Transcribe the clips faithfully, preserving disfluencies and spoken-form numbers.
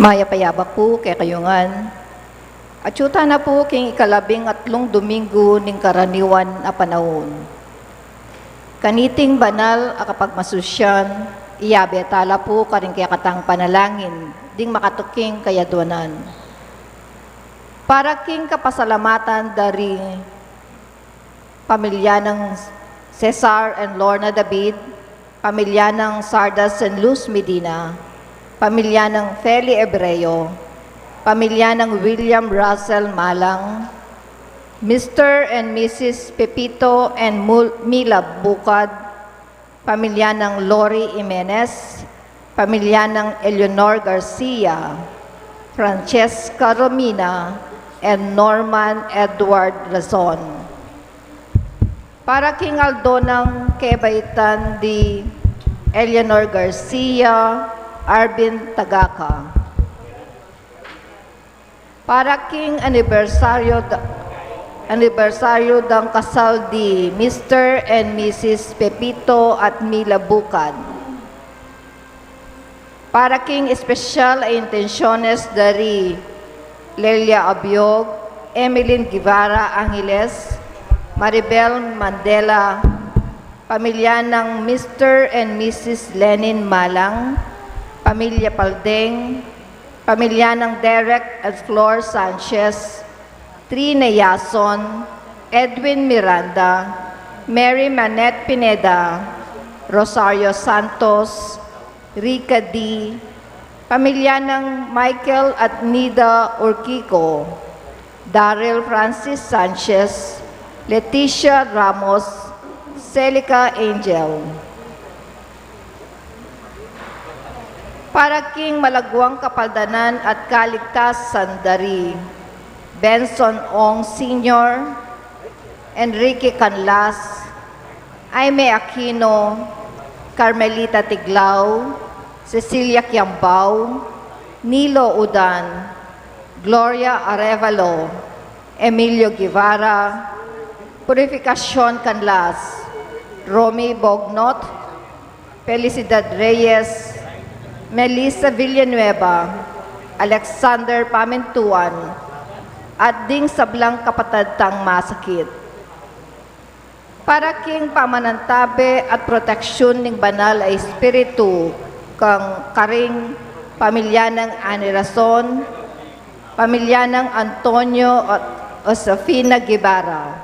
Mayap a yabak pu kekayu ngan. Atyu tana pu king ikalabing atlung Domingo ning karaniwan a panaun. Kaniting banal a kapagmasusyan, iyabe tala pu karing kekatang panalangin ding makatuking kayadwanan. Para king kapasalamatan da ri pamilya nang Cesar and Lorna David, pamilya nang Sardas and Luz Medina, pamilya nang Feli Ebreo, pamilya nang William Russell Malang, Mister and Missus Pepito and Mul-, Mila Bukad, pamilya nang Lori Jimenez, pamilya nang Eleanor Garcia, Francesca Romina, and Norman Edward Razon. Para king aldo nang kebaitan di Eleanor Garcia, Arvin Tagaca. Para king anibersaryo da-, anibersaryo dang kasal di Mister and Missus Pepito at Mila Bukad. Para king espesyal a intensyones da ri Lelia Abiog, Emeline Guevara Angeles, Maribel Mandela, pamilya nang Mister and Missus Lenin Malang, pamilya Paldeng, pamilya nang Derek at Flor Sanchez, Trina Yason, Edwin Miranda, Mary Manette Pineda, Rosario Santos, Rica D, pamilya nang Michael at Nida Urquico, Daryl Francis Sanchez, Leticia Ramos, Celica Angel. Para king malaguang kapaldanan at kaligtasan da ri Benson Ong Senior, Enrique Canlas, Aime Aquino, Carmelita Tiglao, Cecilia Kiambao, Nilo Udan, Gloria Arevalo, Emilio Guevara, Purificacion Canlas, Romy Bognot, Felicidad Reyes, Melissa Villanueva, Alexander Pamintuan, at ding sablang kapatad tang masakit. Para king pamanantabe at proteksyun ning banal a espiritu kang karing pamilya nang Anirason, pamilya nang Antonio at Josefina Guevara.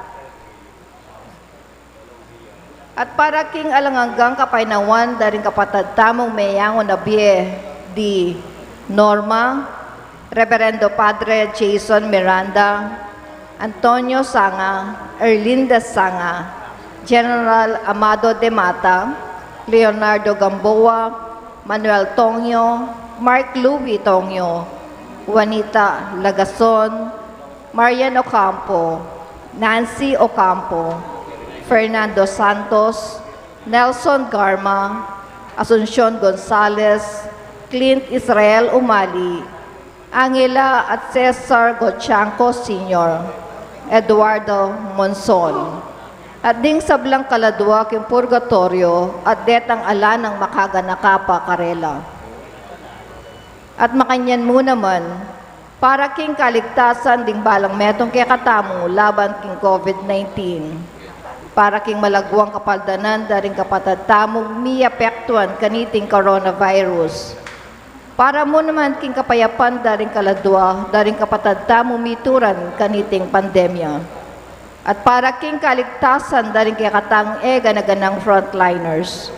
At para king alang anggang kapaynawan da ring kapatad tamung meyangu na bie di Norma, Reverendo Padre Jason Miranda, Antonio Sanga, Erlinda Sanga, General Amado de Mata, Leonardo Gamboa, Manuel Tongyo, Mark Louis Tongyo, Juanita Lagason, Marian Ocampo, Nancy Ocampo, Fernando Santos, Nelson Garma, Asuncion Gonzales, Clint Israel Umali, Angela at Cesar Gochanco Senior, Eduardo Monson, at ding sablang kaladua king purgatoryo at detang ala nang makaganaka pa karela. At makanyan mu naman, para king kaligtasan ding balang metung kekatamu laban king COVID nineteen, para king malaguang kapaldanan da ring kapatad tamung miapektuan kaniting coronavirus, para mu naman king kapayapan da ring kaladua da ring kapatad tamung mituran kaniting pandemya, at para king kaligtasan da ring kekatang e gana-ganang frontliners.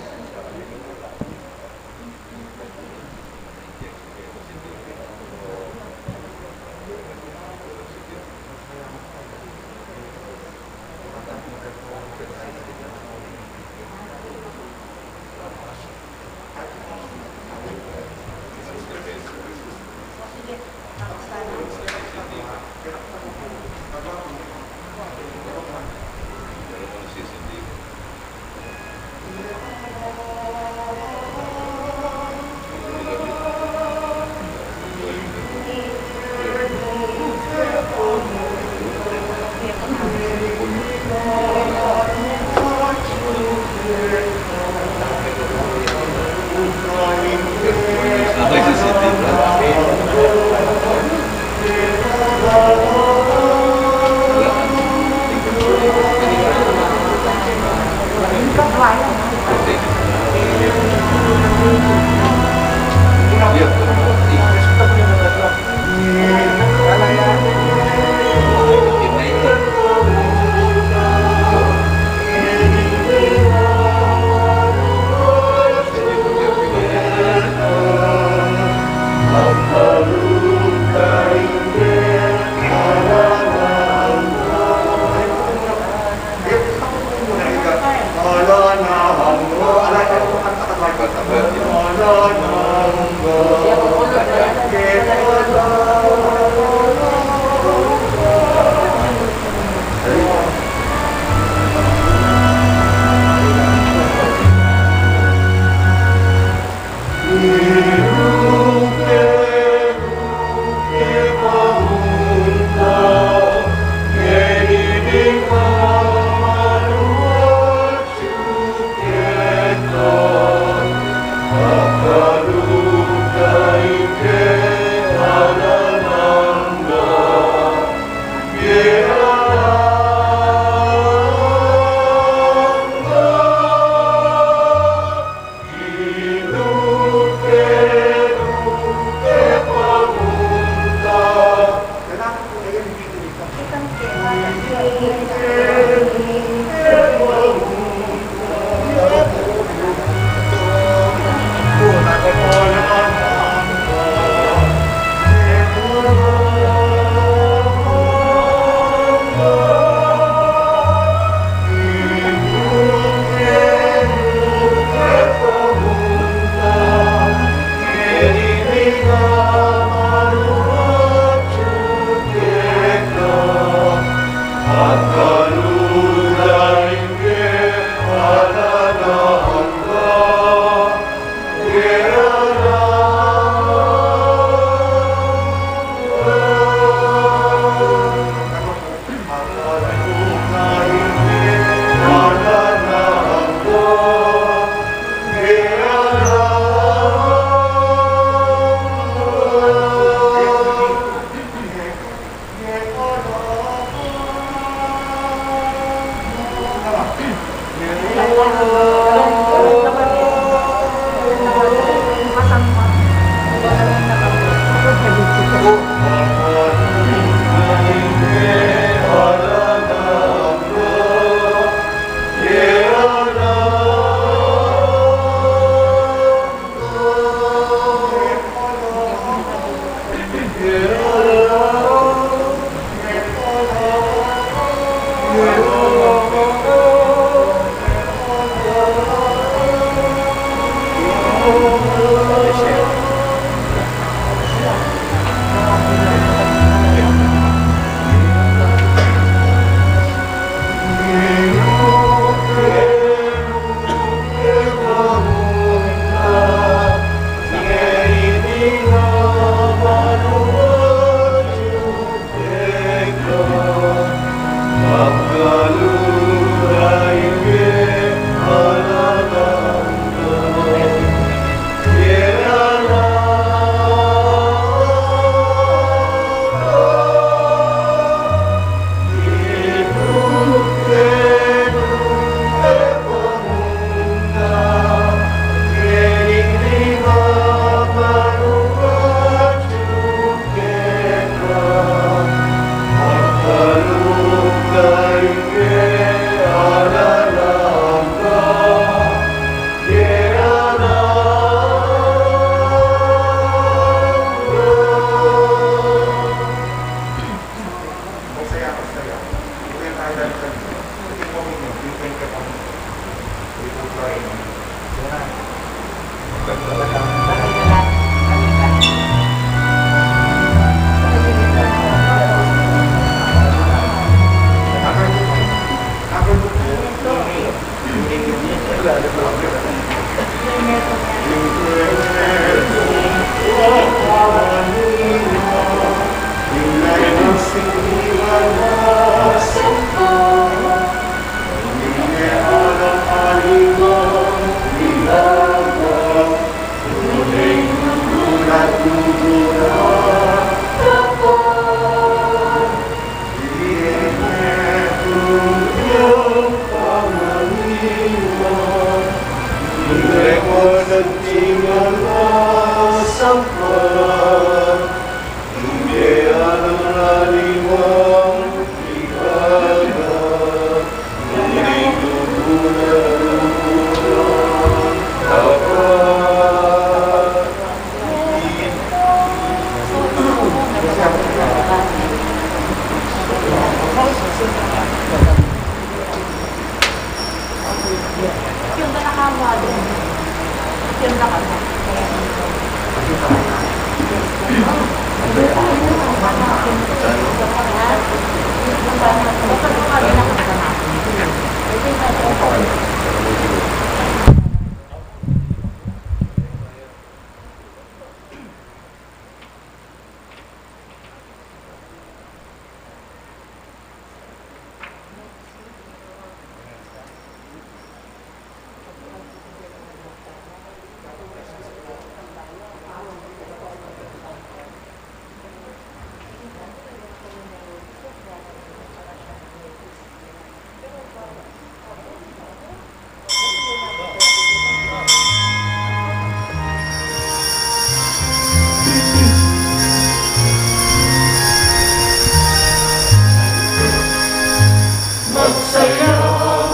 Magsaya,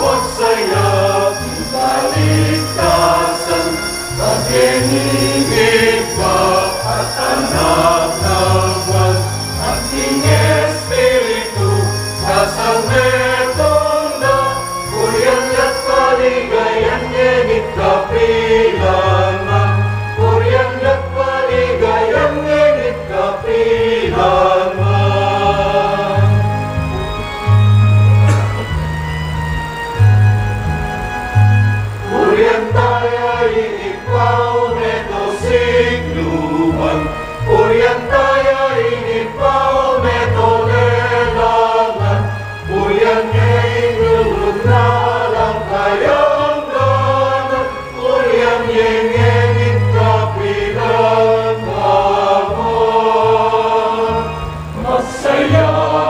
magsaya, king kaligtasan, pagyaning Ibpa at Anak naman, at king Espiritu, kasang metung na, purian ya't kaligayan ngening kapilan man, purian ya't kaligayan ngening kapilan man. Purian taya ing Ibpa, o meto sigluan. Purian taya ing Ibpa, o meto lelangan. Purian ya ing lugud na alang kayang ganan. Purian ya ngening kapilan man. Magsaya,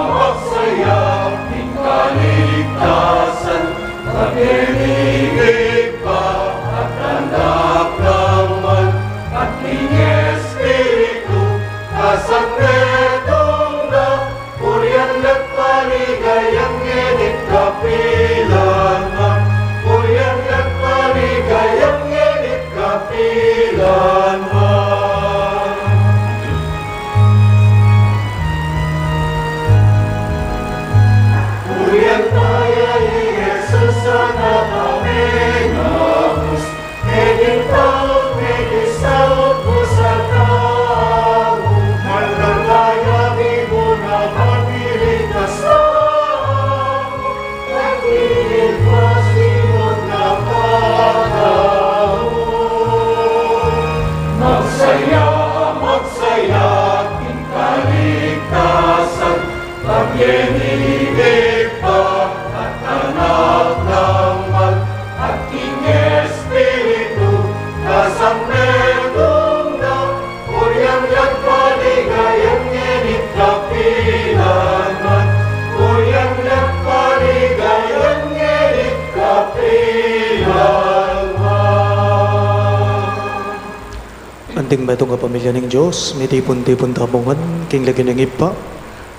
magsaya, king kaligtasan, pagyaning Ibpa at Anak naman, at king Espiritu, kasang metung na, purian ya't kaligayan ngening kapilan man, purian ya't kaligayan ngening kapilan man. Purian taya i Jesus a nakaminabus, meting taut, meting saut, busal tamu, markang taya mibuna, pamiligtas tamu, meting pasimun na patamu. Magsaya, magsaya, king kaligtasan, pagyaning Ibpa at Anak naman, at king Espiritu, kasang metung na, purian ya't kaligayan ngening kapilan man, purian ya't kaligayan ngening kapilan man. Anting metung a pamilya ning Dios, mitipun-tipun tamu ngan king lagyu ning Ibpa,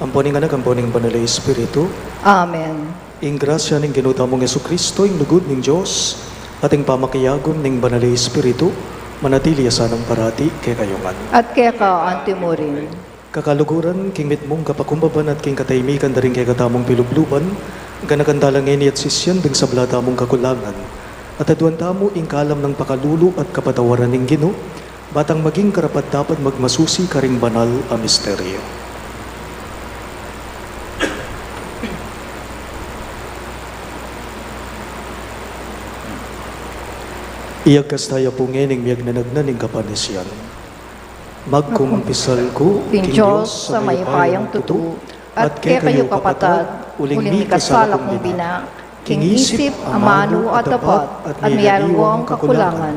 ampo ning Anak, ampo ning Banal a Espiritu. Amen. Ing grasya ning Ginu tamung Jesucristo, ing lugud ning Dios, at ing pamakiagum ning Banal a Espiritu, manatili ya sanang parati kekayu ngan. At keka antimurin. Kakaluguran, king mitmung kapakumbaban at king katahimikan da ring kekatamung pilubluban, ganakan tala ngeni at sisian ding sabla tamung kakulangan, at aduan tamu ing kalam nang pakalulu at kapatawaran ning Ginu, ba tang maging karapat-dapat magmasusi karing banal a misteryo. Iyagkas taya pu ngening miyagnanagnan ning kapanisian. Magkumpisal ku king Dios a mayupayang tutu, at kekayu kapatad, uling mikasala kung bina, king isip, amanu, at dapat, at miyaliwang kakulangan.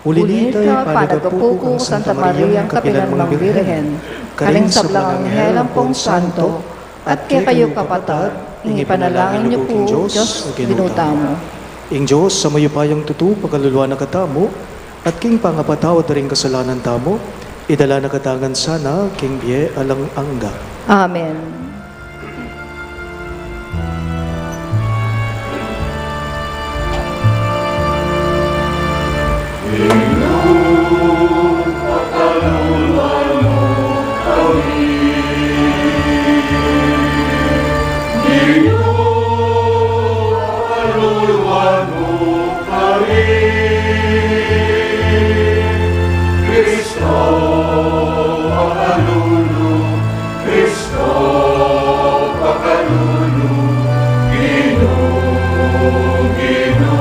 Uli nita, ipanagapu ku kang Santa Mariang kapilanmang Birhen, karing sablang anghel ampong santo, at kekayu kapatad, ing ipanalangin yu pu king Dios a Ginu tamu. Ing Dios a mayupayang tutu, pakaluluan na katamu, at king pangapatawad da ring kasalanan tamu, Idala na katamu ngan sana king bie alang angga. Amen. Kristo, pakalulu, Kristo, pakalulu, Ginu, Ginu,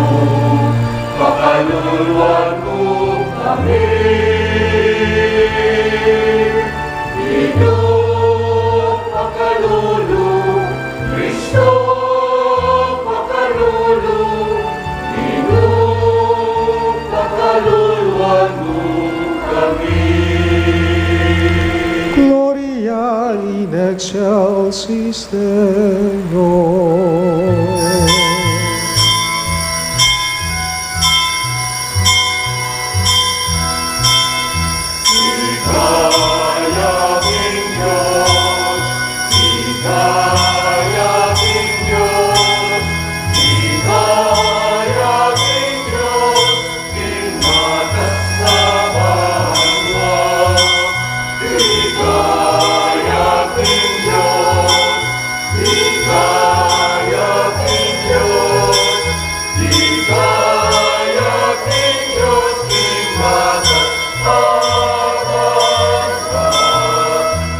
pakaluluan mu kami. Ginu, pakalulu, Kristo, pakalulu, Ginu, pakaluluan mu kami. Gloria in excelsis Deo.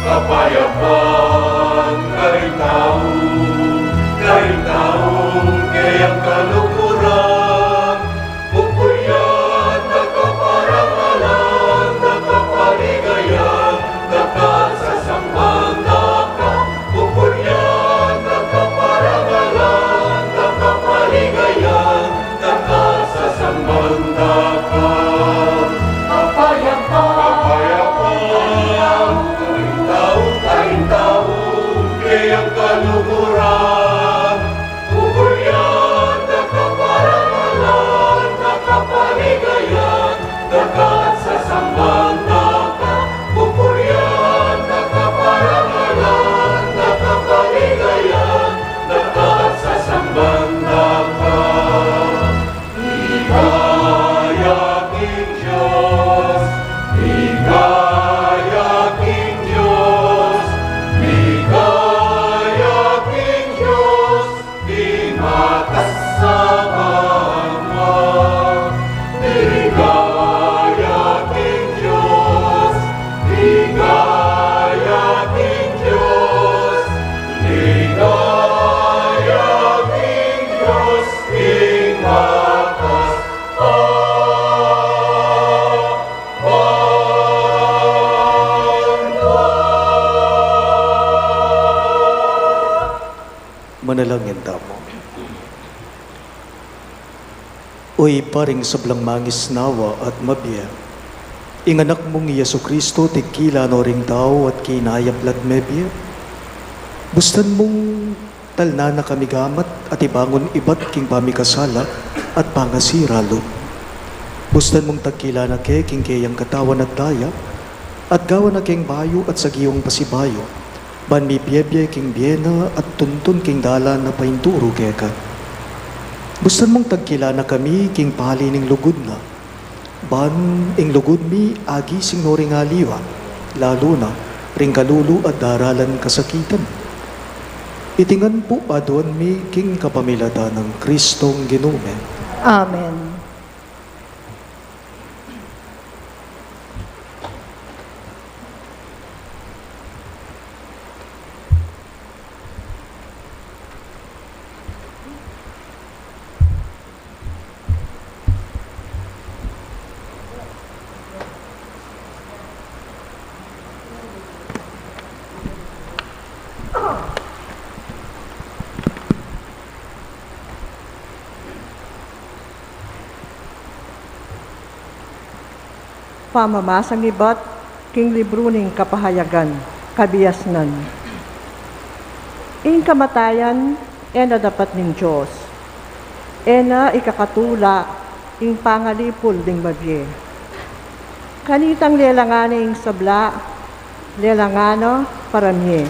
Kapayapan karing tau, karing tau keyang kaluguran, pupurian da ka, parangalan da ka, paligayan da ka, sasamban da ka, pupurian da ka, parangalan da ka, paligayan da ka, sasamban da ka. Kapayapan, kapayapan karing tau, karing tau keyang kaluguran, pupurian da ka, parangalan da ka, paligayan da ka, sasamban da ka, pupurian da ka, parangalan da ka, paligayan da ka, sasamban da ka. Ligaya king Dios, ligaya king Dios, ligaya king Dios, king matas a banua. Ligaya king Dios, ligaya king Dios, ligaya king Dios, king matas a banua. Manalangin tamu. O Ibpa ring sablang mangisnawa at mabie, ing Anak mung i Jesucristo, tigkila no ring tau at kinayap la't mebie. Bustan mung talnan na kami gamat at ibangun ibat king pamikasala at pangasira lub. Bustan mung tagkila na ke king keyang katawan at daya, at gawan na keng bayu at sagiwang pasibayu, ban mibie-bie king bie na at tuntun king dalan a painturu keka. Bustan mung tagkila na kami king pali ning lugud na, ban ing lugud mi agising no ring aliwa, lalu na ring kalulu at daralan kasakitan. Iti ngan pu aduan mi king kapamilatan nang Kristong Ginu mi. Amen. Pamamasang ibat king libru ning Kapahayagan, kabiasnan. Ing kamatayan e na dapat ning Dios, e na ikakatula ing pangalipul ding mabie. Kanitang lelangan ne ing sabla, lelangan na para mie.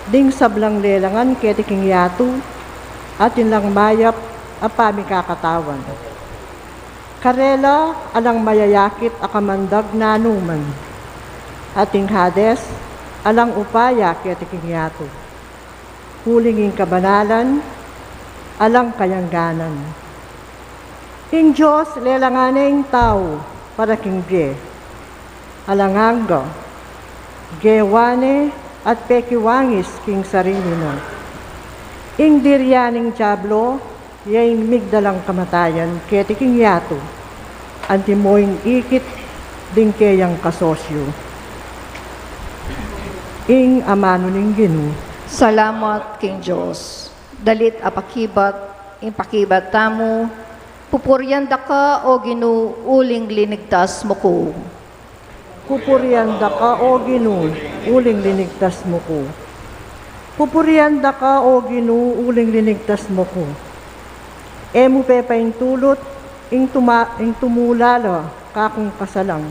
Ding sablang lelangan keti king yatu, atin lang mayap a pamikakatawan. Karela alang mayayakit a kamandag nanu man. Ating Hades, alang upaya keti king yatu. Uling ing kabanalan, alang kayangganan. Ing Dios lelangan ne ing tau para king bie. Alang angga, gewa ne at pekiwangis king sarili na. Ing dirya ning Diablo, ya ing migdalang kamatayan keti king yatu, antimo ing ikit ding keyang kasosyu. Ing amanu ning Ginu. Salamat king Dios. Dalit a pakibat, ing pakibat tamu, pupurian da ka, O Ginu, uling linigtas mu ku. Pupurian da ka, O Ginu, uling linigtas mu ku. Pupurian da ka, O Ginu, uling linigtas mu ku. E mu pepaintulut ing tuma-, ing tumula la kakung kasalang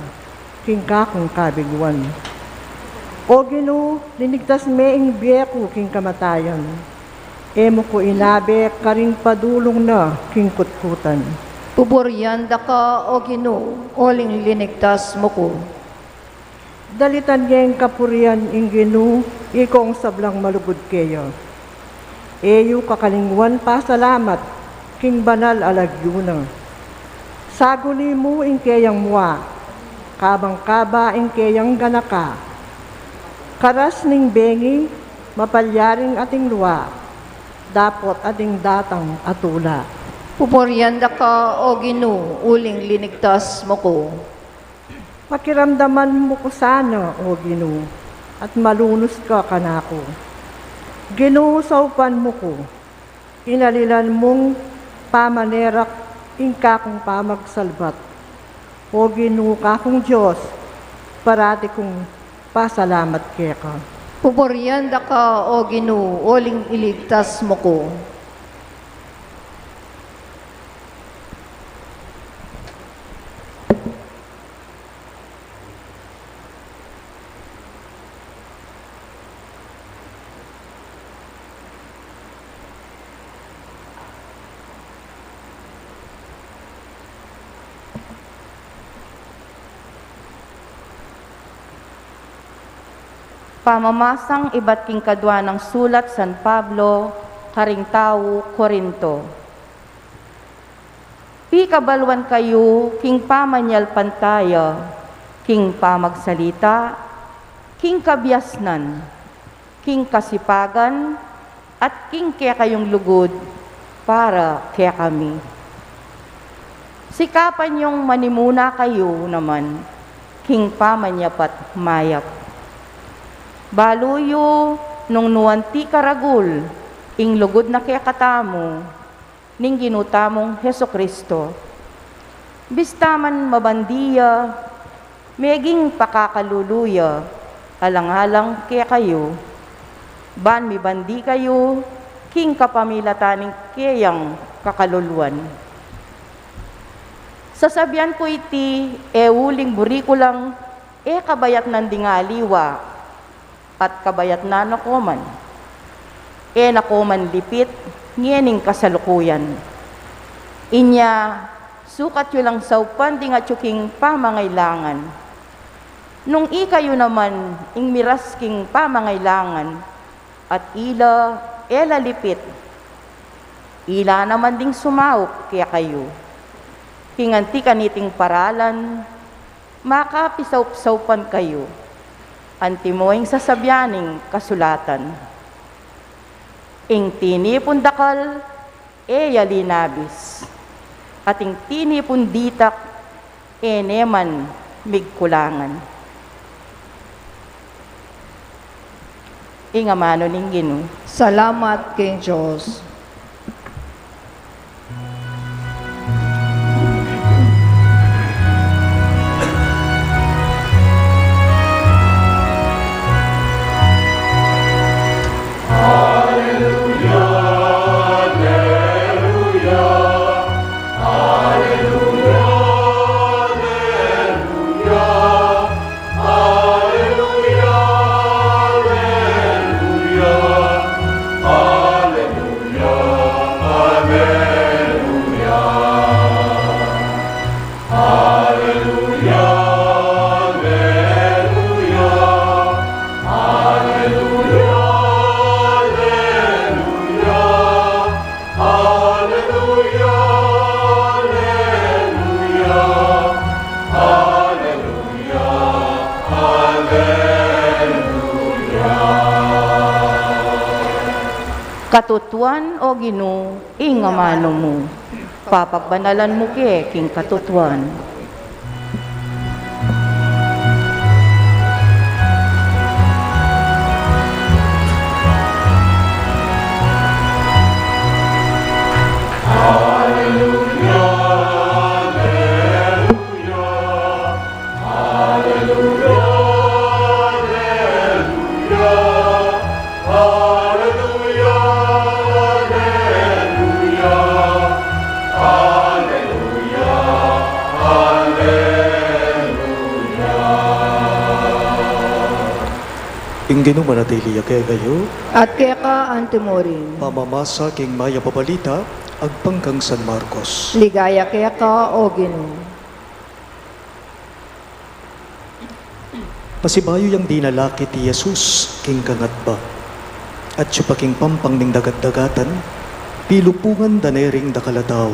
king kakung kabiguan. O Ginu, linigtas me ing bie ku king kamatayan. E mu ku inabe karing padulung na king kutkutan. Pupurian da ka, O Ginu, uling linigtas mu ku. Dalitan yeng kapurian ing Ginu, ikong sablang malugud keya. E yu kakalingwan pasalamat king banal a lagyu na. Saguli mu ing keyang mua, kabang kaba ing keyang ganaka. Karas ning bengi, mapalyaring ating lua, dapot ating datang a tula. Pupurian da ka, O Ginu, uling linigtas mu ku. Pakiramdaman mu ku sana, O Ginu, at malunus ka kanaku. Ginu, saupan mu ku. Inalilan mung pamanerak ing kakung pamagsalbat. O Ginu, kakung Dios, parati kung pasalamat keka. Pupurian da ka, O Ginu, uling iligtas mu ku. Pamamasang ibat king kadua nang sulat San Pablo karing tau Corinto. Pikabaluan kayu king pamanyalpantaya, king pamagsalita, king kabiasnan, king kasipagan, at king kekayung lugud para kekami. Sikapan yung manimuna kayu naman king pamanyapat mayap. Balu yu nung nu anti karagul ing lugud na kekatamu ning Ginu tamung Jesucristo. Bista man mabandi ya, meging pakakalulu ya alang-alang kekayu, ban mibandi kayu king kapamilatan ning keyang kakaluluan. Sasabian ku iti, e uling buri ku lang e kabayatnan ding aliwa, at kabayatnan na ko man. E na ko man lipit ngening kasalukuyan. Inya, sukat yu lang saupan ding atyu king pamangailangan. Nung ikayu naman ing miras king pamangailangan, at ila e la lipit, ila naman ding sumauk kekayu. King anti kaniting paralan, makapisaupsaupan kayu, antimo ing sasabian ning kasulatan. Ing tinipun dakal, e ya linabis, at ing tinipun ditak, e ne man migkulangan. Ing amanu ning Ginu. Salamat king Dios. Aleluya, aleluya, aleluya, aleluya, aleluya, aleluya, aleluya, aleluya. Katutuan, O Ginu, ing amanu mu. Papagbanalan mu ke king katutuan. Aleluya, aleluya, aleluya, aleluya. Aleluya, aleluya, aleluya, aleluya. Ing Ginu manatili ya kekayu. At keka antimurin. Pamamasa king Mayap a Balita agpang kang San Marcos. Ligaya keka, O Ginu. Pasibayu yang dinalakit i Jesus king kangatba, at atyu pa king pampang ning dagat-dagatan, pilupungan da ne ring dakal a tau.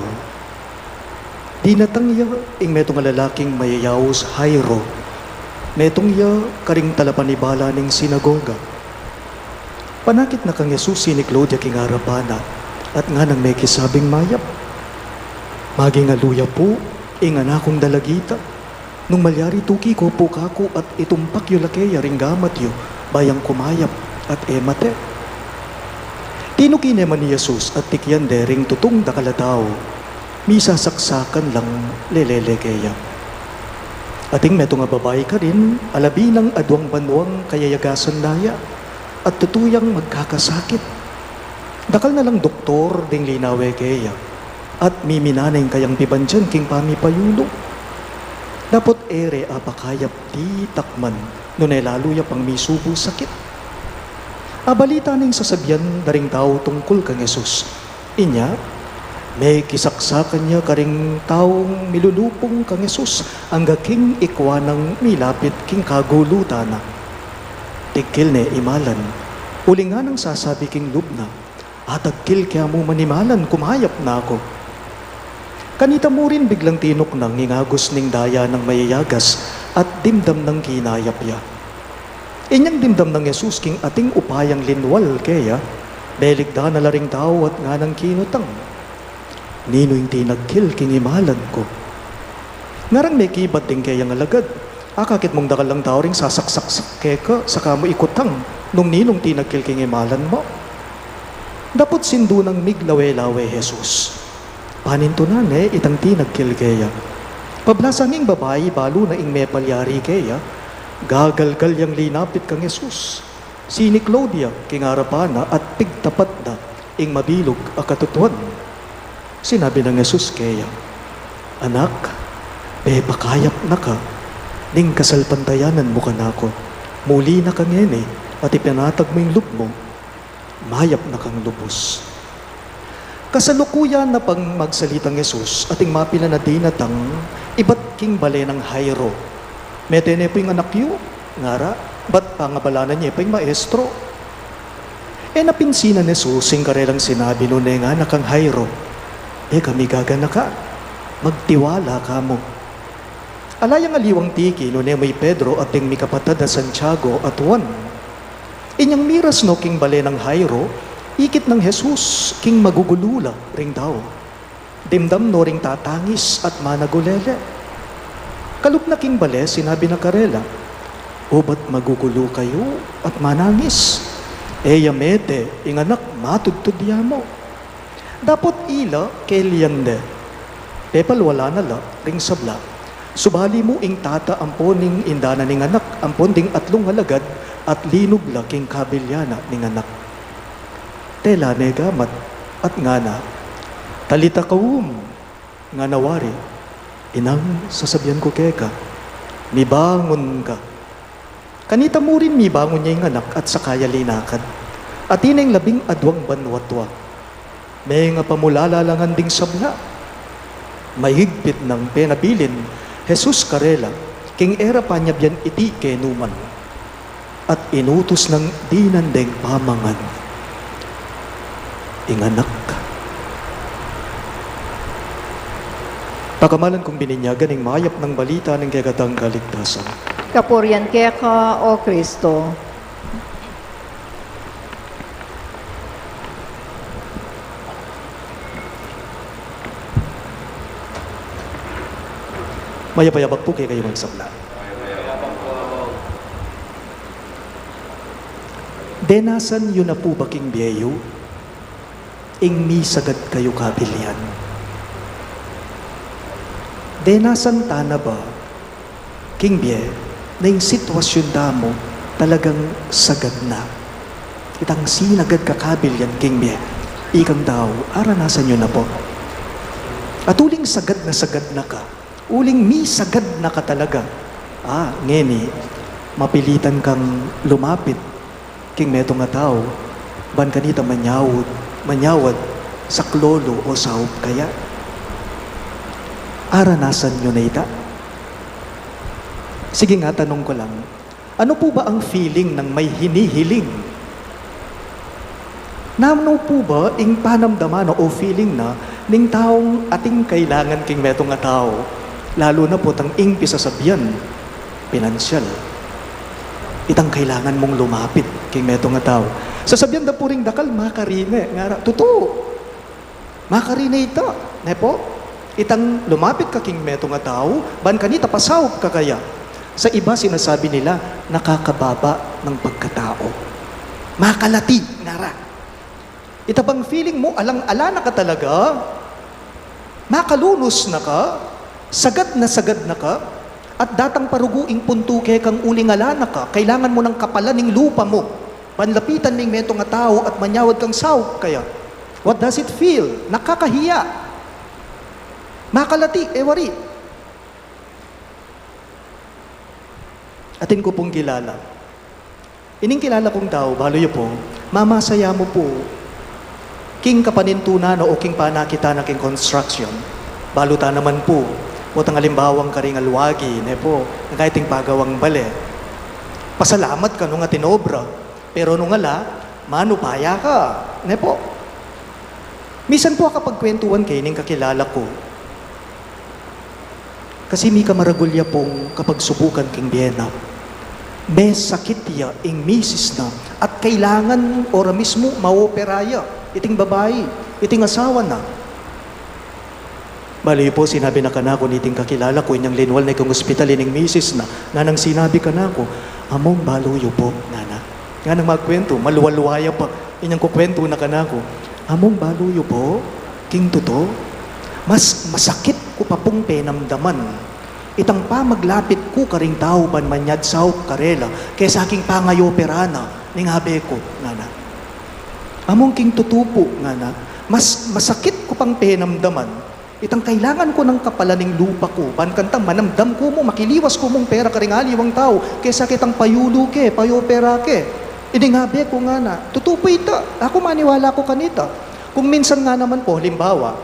Dinatang ya ing metung a lalaking mayayaus Jairo, metung ya karing talapanibala ning sinagoga. Panakit na kang Jesus, siniklaud ya king arapan na, at nganang mekisabing mayap, "Maging alu ya pu ing anak kung dalagita. Nung malyari, tuki ko pu kaku at itumpak yu la keya ring gamat yu, ba yang kumayap at e mate." Tinuki ne man i Jesus at tikian de ring tutung dakal a tau, misasaksakan lang lelele keya. Ating metung a babai karin, alabi nang aduang banuang kayayagasan da ya, at tutu yang magkakasakit. Dakal na lang doktor ding linawe keya, at mimina ne ing kayang pibandian king pamipayulu. Dapot e re apakayap titakman, nune lalu ya pang misubu sakit. Abalita ne ing sasabian da ring tau tungkul kang Jesus. Inya, mekisaksakan ya karing taung milulupung kang Jesus, angga king ikua nang milapit king kagulutan na. Tigkil ne imalan, uling nganang sasabi king lub na, "Atagkil ke mu man imalan, kumayap na ku." Kanita mu rin biglang tinuknang ing agus ning daya nang mayayagas at dimdam nang kinayap ya. Inyang dimdam nang Jesus king ating upayang linwal keya, belikdan na la ring tau at nganang kinutang, "Ninu ing tinagkil king imalan ku?" Ngarang mekibat ding keyang alagad, "Akakit mung dakal lang tau ring sasaksak keka, saka mu ikutang nung ninung tinagkil king imalan mu?" Dapot sindu nang miglawe-lawe Jesus. Panintunan ne itang tinagkil keya. Pablasang ing babai balu na ing mepalyari keya, gagalgal yang linapit kang Jesus. Siniklaud ya king arapan na at pigtapat da ing mabilug a katutuan. Sinabi nang Jesus keya, "Anak, pepakayap na ka ning kasalpantayanan mu kanaku. Muli na ka ngeni at ipanatag mu ing lub mu, mayap na kang lubus." Kasalukuyan na pang magsalitang Jesus, ating mapilan a dinatang ibat king bale nang Jairo. "Mete ne pu ing anak yu," ngara, "bat pangabalanan ye pa ing maestro." E na pinsinan Jesus ing karelang sinabi, nune ngana kang Jairo, "E ka migaganaka, magtiwala ka mu." Ala yang aliwang tiki, nune mu i Pedro at ding mikapatad a Santiago at Juan. Inyang miras no king bale nang Jairo, ikit nang Jesus king magugulu la ring tau. Dimdam no ring tatangis at managulele. Kalub na king bale, sinabi na karela, "O ba't magugulu kayu at manangis? E ya mete ing anak, matudtud ya mu." Dapot ila kelian de, pepalwalan na la ring sabla. Subali mu ing tata ampon ing ina na ning anak ampon ding atlung alagad at linub la king kabilyan na ning anak. Tela ne gamat at ngana, "Talita koum," ngana wari, "Inang, sasabian ku keka, mibangun ka." Kanita mu rin mibangun ya ing anak at saka ya linakad. Atin neng labing adwang banua tua. Mengapamulala la ngan ding sabla. Mahigpit nang penabilin Jesus karela king e ra pa nya bian iti kenu man, at inutus nang dinan deng pamangan. Ing anak. Pakamalan kung bininyagan ing mayap nang balita ning kekatang kaligtasan. Kapurian keka, O Kristo. Mayap a abak pu kekayu ngan sabla. Denasan yu na pu ba king bie yu ing misagad kayu kabilian? Denasan ta na ba king bie na ing sitwasyun tamu talagang sagad na? Itang sinagad ka kabilian king bie, ikang tau, aranasan yu na pu. At uling sagad na sagad na ka, uling misagad na ka talaga, a, ngeni, mapilitan kang lumapit king metung a tau ban kanita manyawad, manyawad saklolo o saup kaya. Aranasan yu na ita? Sige nga, tanung ku lang, anu pu ba ing feeling nang may hinihiling? Nanu pu ba ing panamdaman na o feeling na ning taung ating kailangan king metung a tau, lalu na pu itang ing pisasabian, pinansyal. Itang kailangan mung lumapit king metung a tau. Sasabian da pu ring dakal, makarine, ngara, tutu. Makarine ita, ne pu? Itang lumapit ka king metung a tau ban kanita pasaup ka kaya. Sa iba, sinasabi nila, nakakababa ng pagkatao. Makalati, ngara. Ita bang feeling mu, alang-ala na ka talaga, makalunus na ka, sagad na sagad na ka, at datang pa rugu ing puntu kekang uling ala na ka, kailangan mu nang kapalan ing lupa mu ban lapitan me ing metung a tau at manyawad kang saup kaya. What does it feel? Nakakahiya. Makalati, e wari. Atin ku pung kilala. Ining kilala kung tau, balu yu pu, mamasaya mu pu king kapanintunan na o king panakitan na king construction. Balu ta naman pu, potang alimbawang karing alwagi, ne pu, nung kaya ating pagawang bale. Pasalamat ka nung atin obra, pero nung ala, manupaya ka, ne pu. Misan pu akapagkwentuhan ke ning kakilala ku. Kasi mika maragul ya pung kapagsubukan king bie na. Mesakit ya ing misis na at kailangan ora mismu maopera ya iting babai, iting asawa na. Balu yu pu, sinabi na kanaku niting kakilala ku, inyang linwal na king ospital ining misis na, nganang sinabi kanaku, "Among balu yu pu," ngana. Nganang magkwentu, maluwa-luwa ya pa, inyang kukwentu na kanaku, "Among balu yu pu, king tutu, mas masakit ku pa pung penamdaman itang pamaglapit ku karing tau ban manyad saup karela kesa king pangayopera na ning abe ku," ngana. "Among king tutu pu," ngana, "mas masakit ku pang penamdaman itang kailangan ku nang kapalan ing lupa ku ban kantang manamdam ku mu, makiliwas ku mung pera karing aliwang tau kesa kitang payulu ke, payopera ke." Ining abe ku ngana, "Tutu pu ita, aku maniwala ku kanita." Kung minsan nga naman pu, halimbawa,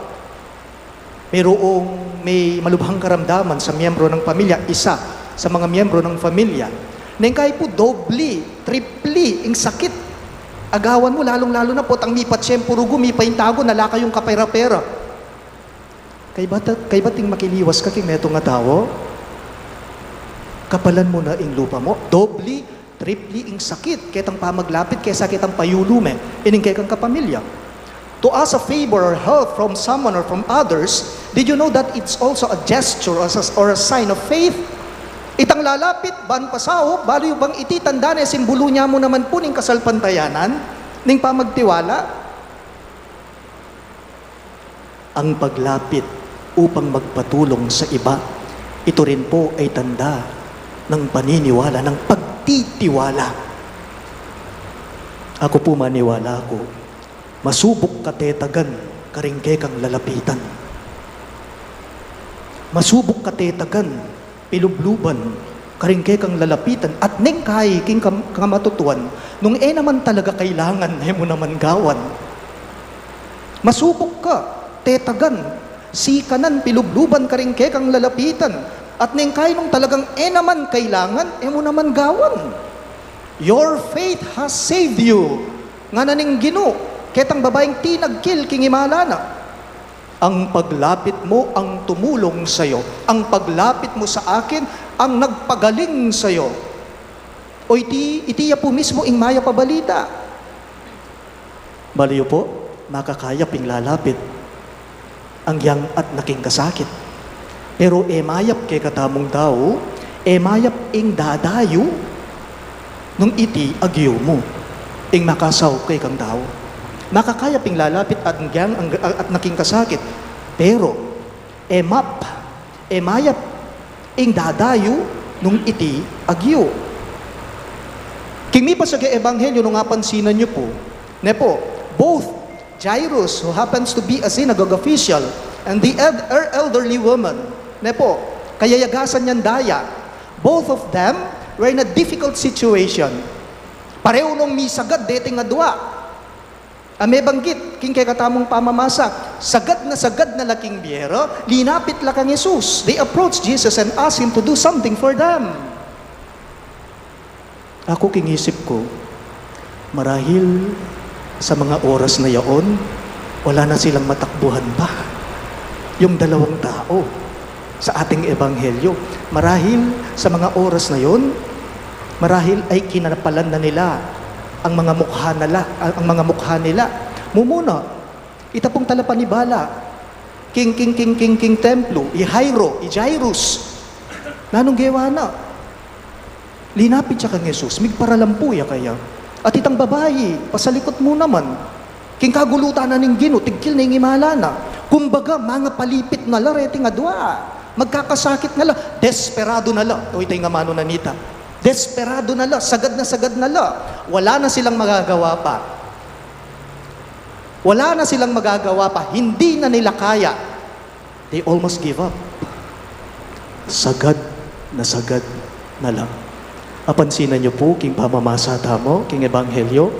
mayroong may malubhang karamdaman sa miyembro ng pamilya, isa sa mga miyembro ng pamilya, neng kayi pu dobli, tripli ing sakit agawan mu, lalung-lalu na potang mipat siyempu rugu, mipaintago na, ala kayung kapera-pera. Kaybat, kaybat ing makiliwas ka king metung a tau, kapalan mu na ing lupa mu. Dobli, tripli ing sakit ketang pamaglapit kesa ketang payulu me ining kekang kapamilya. To ask a favor or help from someone or from others, did you know that it's also a gesture or a, or a sign of faith? Itang lalapit ban pasaup, balu yu bang iti tanda ne, simbulu ne mu naman pu ning kasalpantayanan, ning pamagtiwala? Ang paglapit upang magpatulong sa iba, ito rin po ay tanda ng paniniwala, ng pagtitiwala. Aku pu, maniwala ku, masubuk ka tetagan karing kekang lalapitan. Masubuk ka tetagan, pilubluban, karing kekang lalapitan, at neng kayi king kam-, kamatutuan, nung e naman talaga kailangan, e mu naman gawan. Masubuk ka tetagan, Sikanan, pilubluban karing kekang lalapitan. At neng kayi nung talagang e naman kailangan, e mu naman gawan. Your faith has saved you. Ngana ning Ginu ketang babaing tinagkil king imala na. Ang paglapit mo ang tumulong sayo. Ang paglapit mo sa akin ang nagpagaling sayo. O iti, iti ya pu mismu ing mayap a balita. Balu yu pu, makakayap ing lalapit anggiyang atna king kasakit. Pero e mayap kekatamung tau, e mayap ing dadayu nung iti agyu mu, ing makasaup kekang tau. Makakayap ing lalapit anggiyang ang, atna king kasakit. Pero e map, e mayap ing dadayu nung iti agyu. King mipasag a ebanghelyo, nung apansinan yu pu, ne pu, both Jairus, who happens to be a synagogue official, and the eld-, er, elderly woman, ne pu, kayayagasan yang daya, both of them were in a difficult situation. Pareho nong misagad deting adua a mebanggit king kekatamung pamamasa. Sagad na sagad na la king bie ra, linapit la kang Jesus. They approached Jesus and asked him to do something for them. Aku, king isip ku, marahil sa mga oras na yaon, wala na silang matakbuhan pa. Yung dalawang tao sa ating ebanghelyo, marahil sa mga oras na yon, marahil ay kinapalan na nila ang mga mukha nila, ang mga mukha nila. Mumuna, ita pung talapanibala king, king, king, king, king templo, i Jairo, i Jairus. Nanung gewa na? Linapit ya kang Jesus, migparalampu ya kaya. At itang babai, pasalikut mu naman. King kagulutan na ning Ginu, tigkil na ing imala na. Kumbaga, mangapalipit na la reting adua. Magkakasakit na la, desperado na la. O, ita ing amanu na nita. Desperado na la, sagad na sagad na la. Wala na silang magagawa pa. Wala na silang magagawa pa. Hindi na nila kaya. They almost give up. Sagad na sagad na la. Apansinan yu pu king pamamasa tamu king ebanghelyo,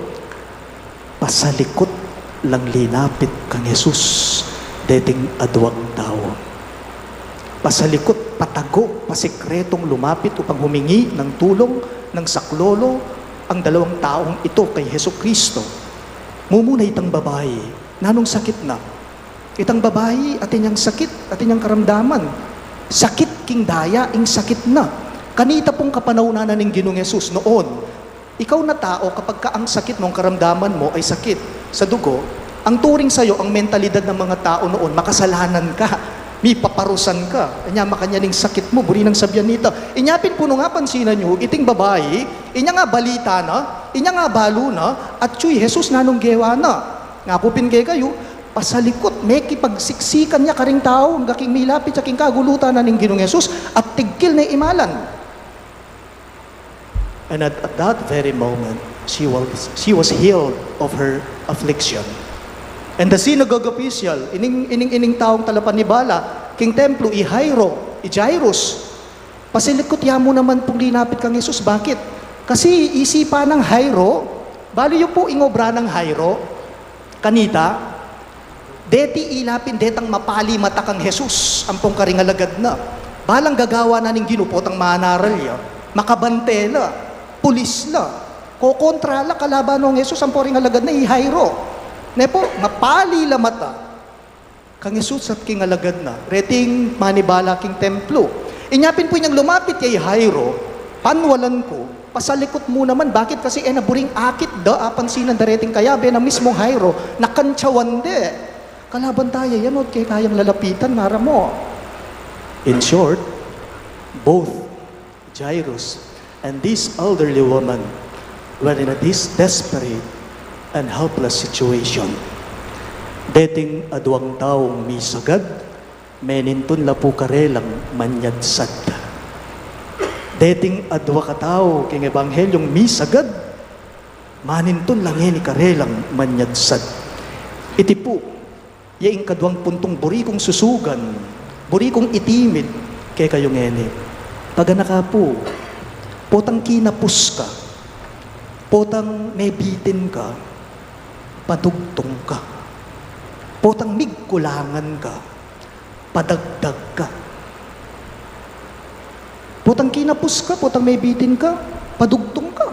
pasalikut lang linapit kang Jesus deting aduang tau. Pasalikut, patago, pasikretong lumapit upang humingi ng tulong, ng saklolo, ang dalawang taong ito kay Hesukristo. Mumuna itang babai, nanung sakit na? Itang babai, atin yang sakit, atin yang karamdaman. Sakit king daya, ing sakit na. Kanita pung kapanaunan na ning Ginung Jesus noon, ikaw na tao, kapag ka ang sakit mo, ang karamdaman mo ay sakit sa dugo, ang turing sayo, ang mentalidad ng mga tao noon, makasalanan ka, mipaparusan ka. Anya, makanyan ing sakit mo, buri nang sabian nita. Inya pin pu, nung apansinan yu, iting babai, inya nga balita na, inya nga balu na, atyu i Jesus nanung gewa na. Ngaku pin kekayu, pasalikut, mekipagsiksikan ya karing tau, angga king milapit ya king kagulutan na ning Ginung Jesus, at tigkil na ing imala na. And at, at that very moment, she was, she was healed of her affliction. And the synagogue official, ining, ining, ining taung talapanibala king templo, i Jairo, i Jairus, pasalikut ya mu naman pung linapit kang Jesus. Bakit? Kasi isipan nang Jairo, balu yu pu ing obra nang Jairo kanita, deti ila pin detang mapali mata kang Jesus ampong karing alagad na. Balang gagawan na ning Ginu, potang manaral ya, makabante la, pulis la, kokontra la, kalaban nong Jesus ampong karing alagad na, i Jairo. Ne pu, mapali la mata kang Jesus at king alagad na, reting manibala king templo. Inya pin pu inyang lumapit ya i Jairo, panwalan ku, pasalikut mu naman. Bakit? Kasi e na buring akit da, apansinan da reting kayabe na mismung Jairo, nakantyawan de. Kalaban taya yan, o, kaya kayang lalapitan, maramo. In short, both Jairus and this elderly woman were in a dis-, desperate and helpless situation. Deting aduang taung misagad, menintun la pu karelang manyadsad. Deting adua katau king ebanghelyo misagad, manintun la ngeni karelang manyadsad. Iti pu ya ing kaduang puntung buri kung susugan, buri kung itimid kekayu ngeni. Paganaka pu, potang kinapus ka, potang mebitin ka, padugtung ka, potang migkulangan ka, padagdag ka. Potang kinapus ka, potang mebitin ka, padugtung ka.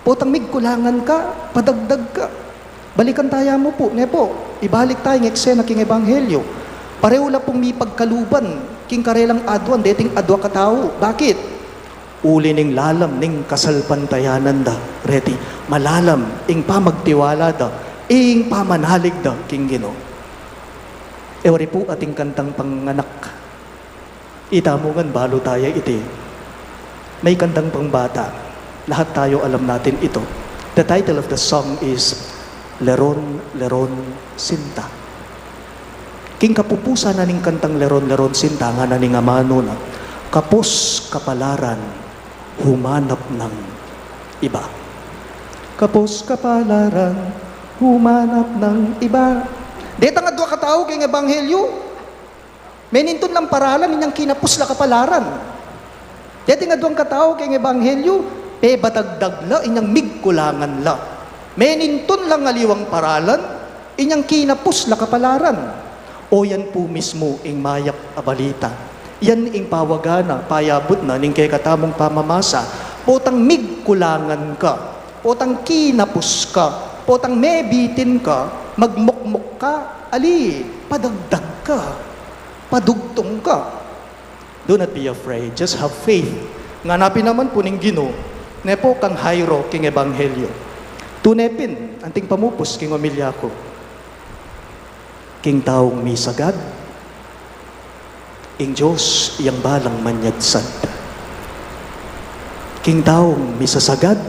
Potang migkulangan ka, padagdag ka. Balikan taya mu pu, ne pu, ibalik taya ing eksena king Ebanghelyo. Pareho la pung mipagkaluban king karelang aduan deting adua katau. Bakit? Uli ning lalam ning kasalpantayanan da, reti, malalam ing pamagtiwala da, ing pamanalig da king Ginu. E wari pu ating kantang panganak. Ita mu ngan balu taya iti. May kantang pangbata. Lahat tayo alam natin ito. The title of the song is Leron Leron Sinta. King kapupusan na ning kantang Leron Leron Sinta, ngana ning amanu na, kapos kapalaran, humanap ng iba. Kapos kapalaran, humanap ng iba. Detang adua katau king Ebanghelyo, menintun lang paralan, inyang kinapus la kapalaran. Deting aduang katau king Ebanghelyo, pepadagdag la, inyang migkulangan la. Menintun lang aliwang paralan, inyang kinapus la kapalaran. O yan pu mismu ing mayak a balita. Yan ing pawaga na, payabut na ning kekatamung pamamasa. Potang migkulangan ka, potang kinapus ka, potang mebitin ka, magmukmuk ka, ali, padagdag ka, padugtung ka. Do not be afraid, just have faith. Ngana pin naman pu ning Ginu, ne pu, kang Jairo king Ebanghelyo. Tune pin, anting pamupus king omilya ku. King taung misagad, ing Dios yang balang manyadsad. King taung misasagad,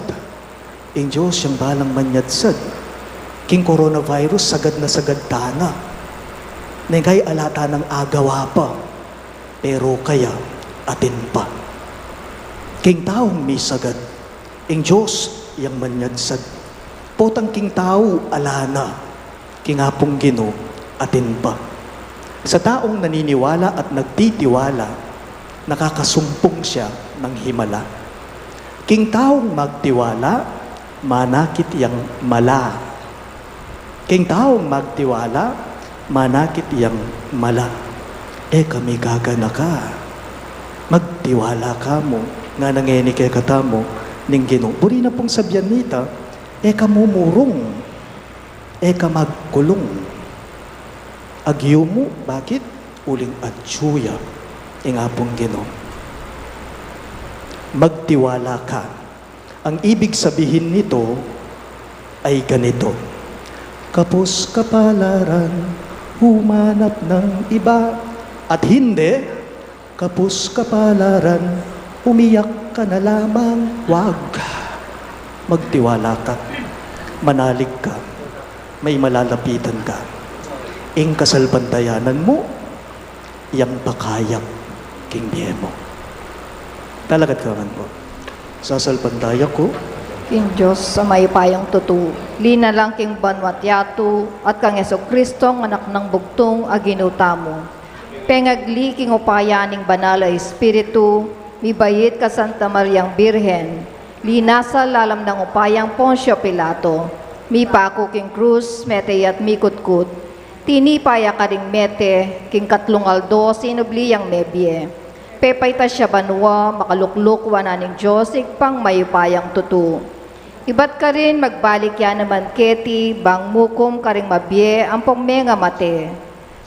ing Dios yang balang manyadsad. King coronavirus, sagad na sagad tana. Neng kai ala tanang agawa pa, pero kaya atin pa. King taung misagad, ing Dios yang manyadsad. Potang king tau ala na, king Apung Ginu atin pa. Sa taung naniniwala at nagtitiwala, nakakasumpung siya ng himala. King taung magtiwala, manakit yang mala. King taung magtiwala, manakit yang mala. E ka migaganaka. Magtiwala ka mu, ngana ngeni kekatamu ning Ginu. Buri na pung sabian nita, e ka mumurung. E ka magkulung. Agyu mu, bakit? Uling atyu ya ing Apung Ginu. Magtiwala ka. Ang ibig sabihin nito ay ganito, kapos kapalaran, humanap ng iba. At hindi, kapos kapalaran, umiyak ka na lamang. Wag. Magtiwala ka. Manalig ka. May malalapitan ka. Ing kasalpantayanan mu, yang pakayap king bie mu. Talakad ka ngan pu. Sasalpantaya ku king Dios a mayupayang tutu, linalang king banua't yatu, at kang Jesucristo, Anak nang bugtung a Ginu tamu. Pengagli king upaya ning Banal a Espiritu, mibait ka Santa Mariang Birhen, linasa lalam nang upayang Poncio Pilato, mipaku king krus, mete ya't mikutkut, tinipa ya karing mete, king katlung aldo sinubli yang mebie. Pepaitas ya banua, makalukluk wanan ning Dios Ibpang mayupayang tutu. Ibat karin magbalik ya naman keti, bang mukum karing mabie ampong menga mate.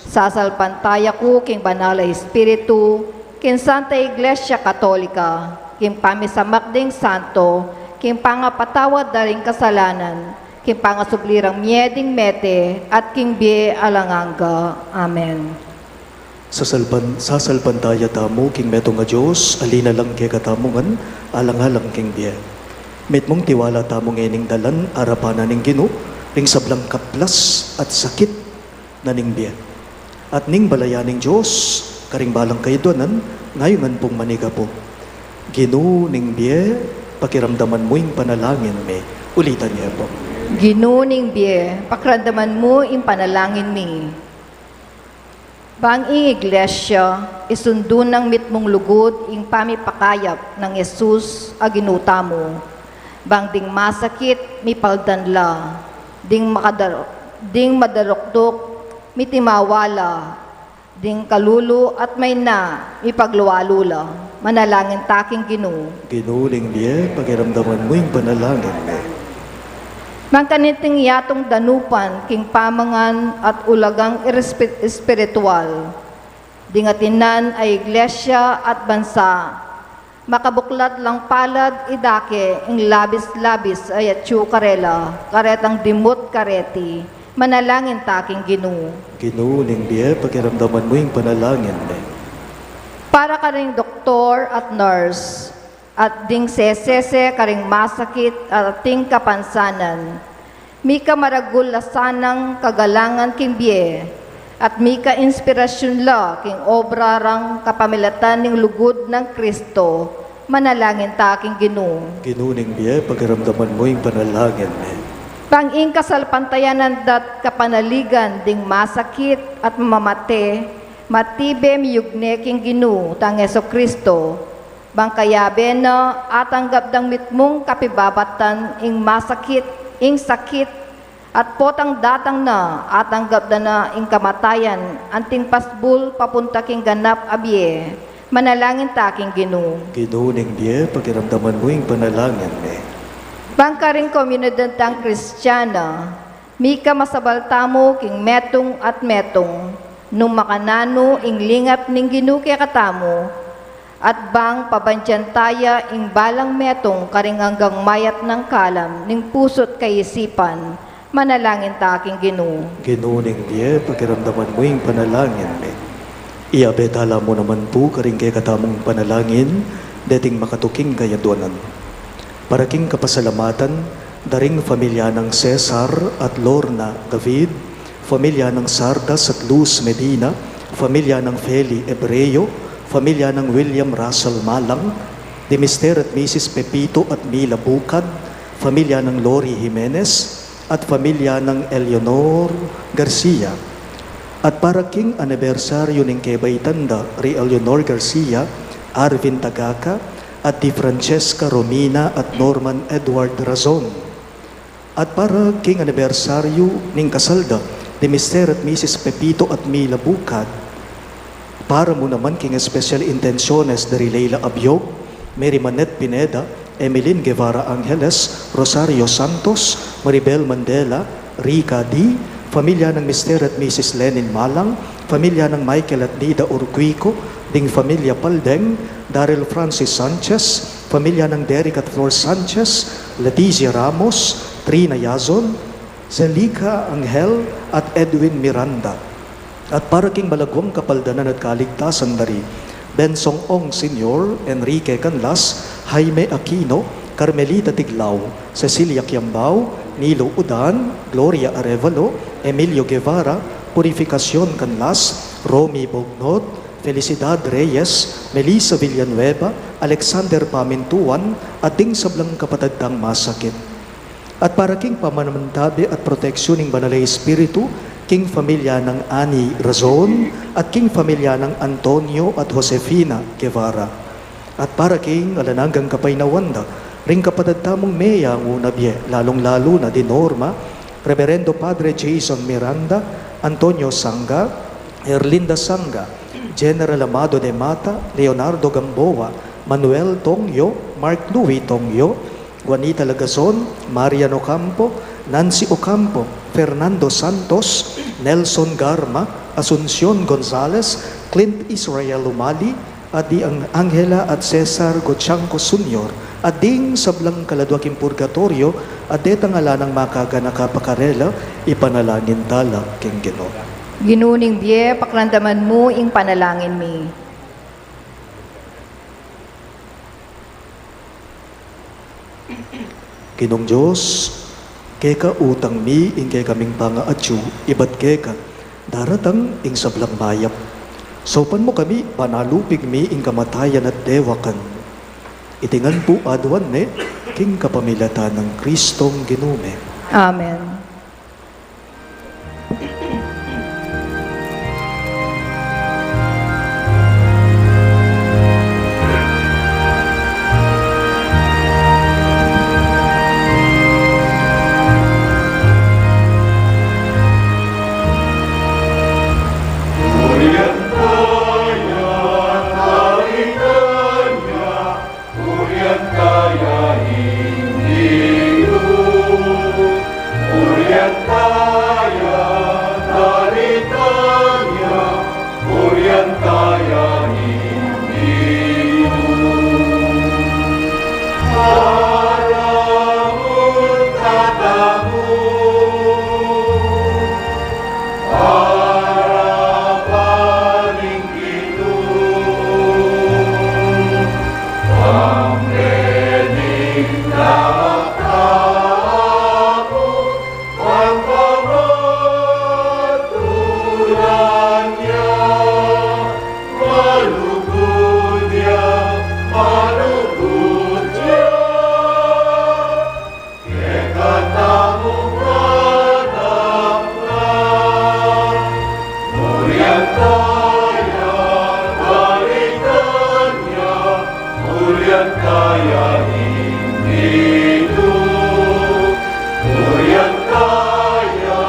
Sasalpantaya ku king Banal a Espiritu, king Santa Iglesia Katolika, king pamisamak ding santo, king pangapatawad da ring kasalanan, king pangasubli rang mie ding mete, at king bie alang angga. Amen. Sasalpan-, sasalpantaya tamu king metung a Dios, a linalang kekatamu ngan alang-alang king bie. Mitmung tiwala tamu ngening dalan arapan na ning Ginu, ring sablang kaplas at sakit na ning bie. At ning balayan ning Dios karing balang kayadwanan, ngayun ngan pung manigapu. Ginu ning bie, pakiramdaman mu ing panalangin mi. Ulitan ye pu. Ginu ning bie, pakiramdaman mu ing panalangin mi. Bang ing Iglesia isundu nang mitmung lugud ing pamipakayap nang Jesus a Ginu tamu. Bang ding masakit, mipaldan la. Ding makadar-, ding madarukduk, mitimawa la. ding kalulu at maina, ipaglualu la. Manalangin ta king Ginu. Ginu ning bie, pakiramdaman mu ing panalangin mi. Bang kaniting yatung danupan king pamangan at ulagang irespi-, espiritual, ding atinan a iglesia at bansa, makabuklat lang palad idake ing labis-labis a yatyu karela, karetang dimut kareti, manalangin ta king Ginu. Ginu ning bie, pakiramdaman mu ing panalangin mi. Para karing doktor at nurse, at ding sesese karing masakit at ating kapansanan, mika maragul la sanang kagalangan king bie, at mika inspirasyun la king obra rang kapamilatan ning lugud nang Kristo, manalangin ta king Ginu. Ginu ning bie, pakiramdaman mu ing panalangin mi. Bang ing kasalpantayanan da't kapanaligan ding masakit at mamamate, matibe miyugne king Ginu tang Jesu Kristo, bang kayabe na atanggap dang mitmung kapibabatan ing masakit, ing sakit, at potang datang na atanggap da na ing kamatayan, anting pasbul papunta king ganap a bie, manalangin ta king Ginu. Ginu ning bie, pakiramdaman mu ing panalangin mi. Bang karing komunidad tang Kristiana, mika masabal tamu king metung at metung, nung makananu ing lingap ning Ginu kekatamu, at bang pabandian taya ing balang metung karing anggang mayap nang kalam ning pusu't kaisipan, manalangin ta king Ginu. Ginu ning bie, pakiramdaman mu ing panalangin mi. Iyabe tala mu naman pu karing kekatamung panalangin deting makatuking kayadwanan. Para king kapasalamatan da ring familia nang Cesar at Lorna David, familia nang Sardas at Luz Medina, familia nang Feli Ebreo, familia nang William Russell Malang, di Mister at Missus Pepito at Mila Bukad, familia nang Lori Jimenez, at familia nang Eleanor Garcia. At para king anibersaryu ning kebaitan da ri Eleanor Garcia, Arvin Tagaca, at di Francesca, Romina, at Norman Edward Razon. At para king anibersaryu ning kasal da di Mister at Missus Pepito at Mila Bukad, para mu naman king espesyal intensiones da ri Leila Abiog, Mary Manette Pineda, Emeline Guevara Angeles, Rosario Santos, Maribel Mandela, Rica D, familia nang Mister at Missus Lenin Malang, familia nang Michael at Nida Urquico, ding familia Paldeng, Daryl Francis Sanchez, familia nang Derek at Flor Sanchez, Leticia Ramos, Trina Yazon, Zelika Angel, at Edwin Miranda. At para king malagwang kapaldanan at kaligtasan da ri Bensong Ong Senior, Enrique Canlas, Jaime Aquino, Carmelita Tiglao, Cecilia Kiambao, Nilo Udan, Gloria Arevalo, Emilio Guevara, Purificacion Canlas, Romy Bognot, Felicidad Reyes, Melissa Villanueva, Alexander Pamintuan, at ding sablang kapatad tang masakit. At para king pamanamantabe at proteksyon ning Banal a Espiritu, king familia nang Ani Razon, at king familia nang Antonio at Josefina Guevara. At para king alang anggang kapaynawan da ring kapatad tamung meyangu na bie, lalung-lalu na di Norma, Reverendo Padre Jason Miranda, Antonio Sanga, Erlinda Sanga, General Amado de Mata, Leonardo Gamboa, Manuel Tongyo, Mark Louis Tongyo, Juanita Lagazon, Marian Ocampo, Nancy Ocampo, Fernando Santos, Nelson Garma, Asuncion Gonzales, Clint Israel Umali, at di Ang-, Angela at Cesar Gochanco Senior, at ding sablang kaladwa king purgatoryo, at detang ala nang makaganaka pa karela, ipanalangin tala king Ginu. Ginu ning bie, pakiramdaman mu ing panalangin mi. Ginung Dios, keka utang mi ing kekaming pangaatyu ibat keka, daratang ing sablang mayap. Saupan mu kami, ban alupig mi ing kamatayan at dewakan. Iti ngan pu aduan mi king kapamilatan nang Kristong Ginu mi. Amen. Kaya ing Ginu, purian kaya,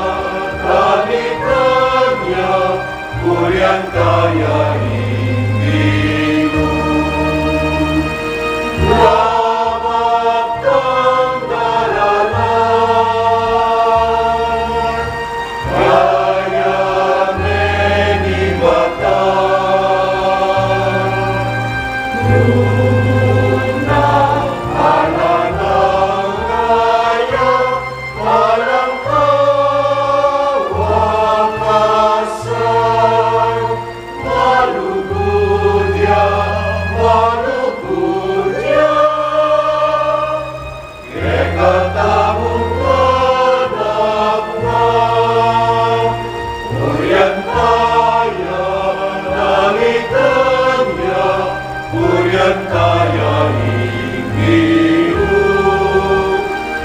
daligan ya, purian kaya ing Ginu. Labat kang daralan, kaya menibatan. Nung na alang kaya, alang kawakasan, malugud ya, malugud ya. Kekatamung anak na, purian kaya, daligan ya, purian kaya ing Ginu,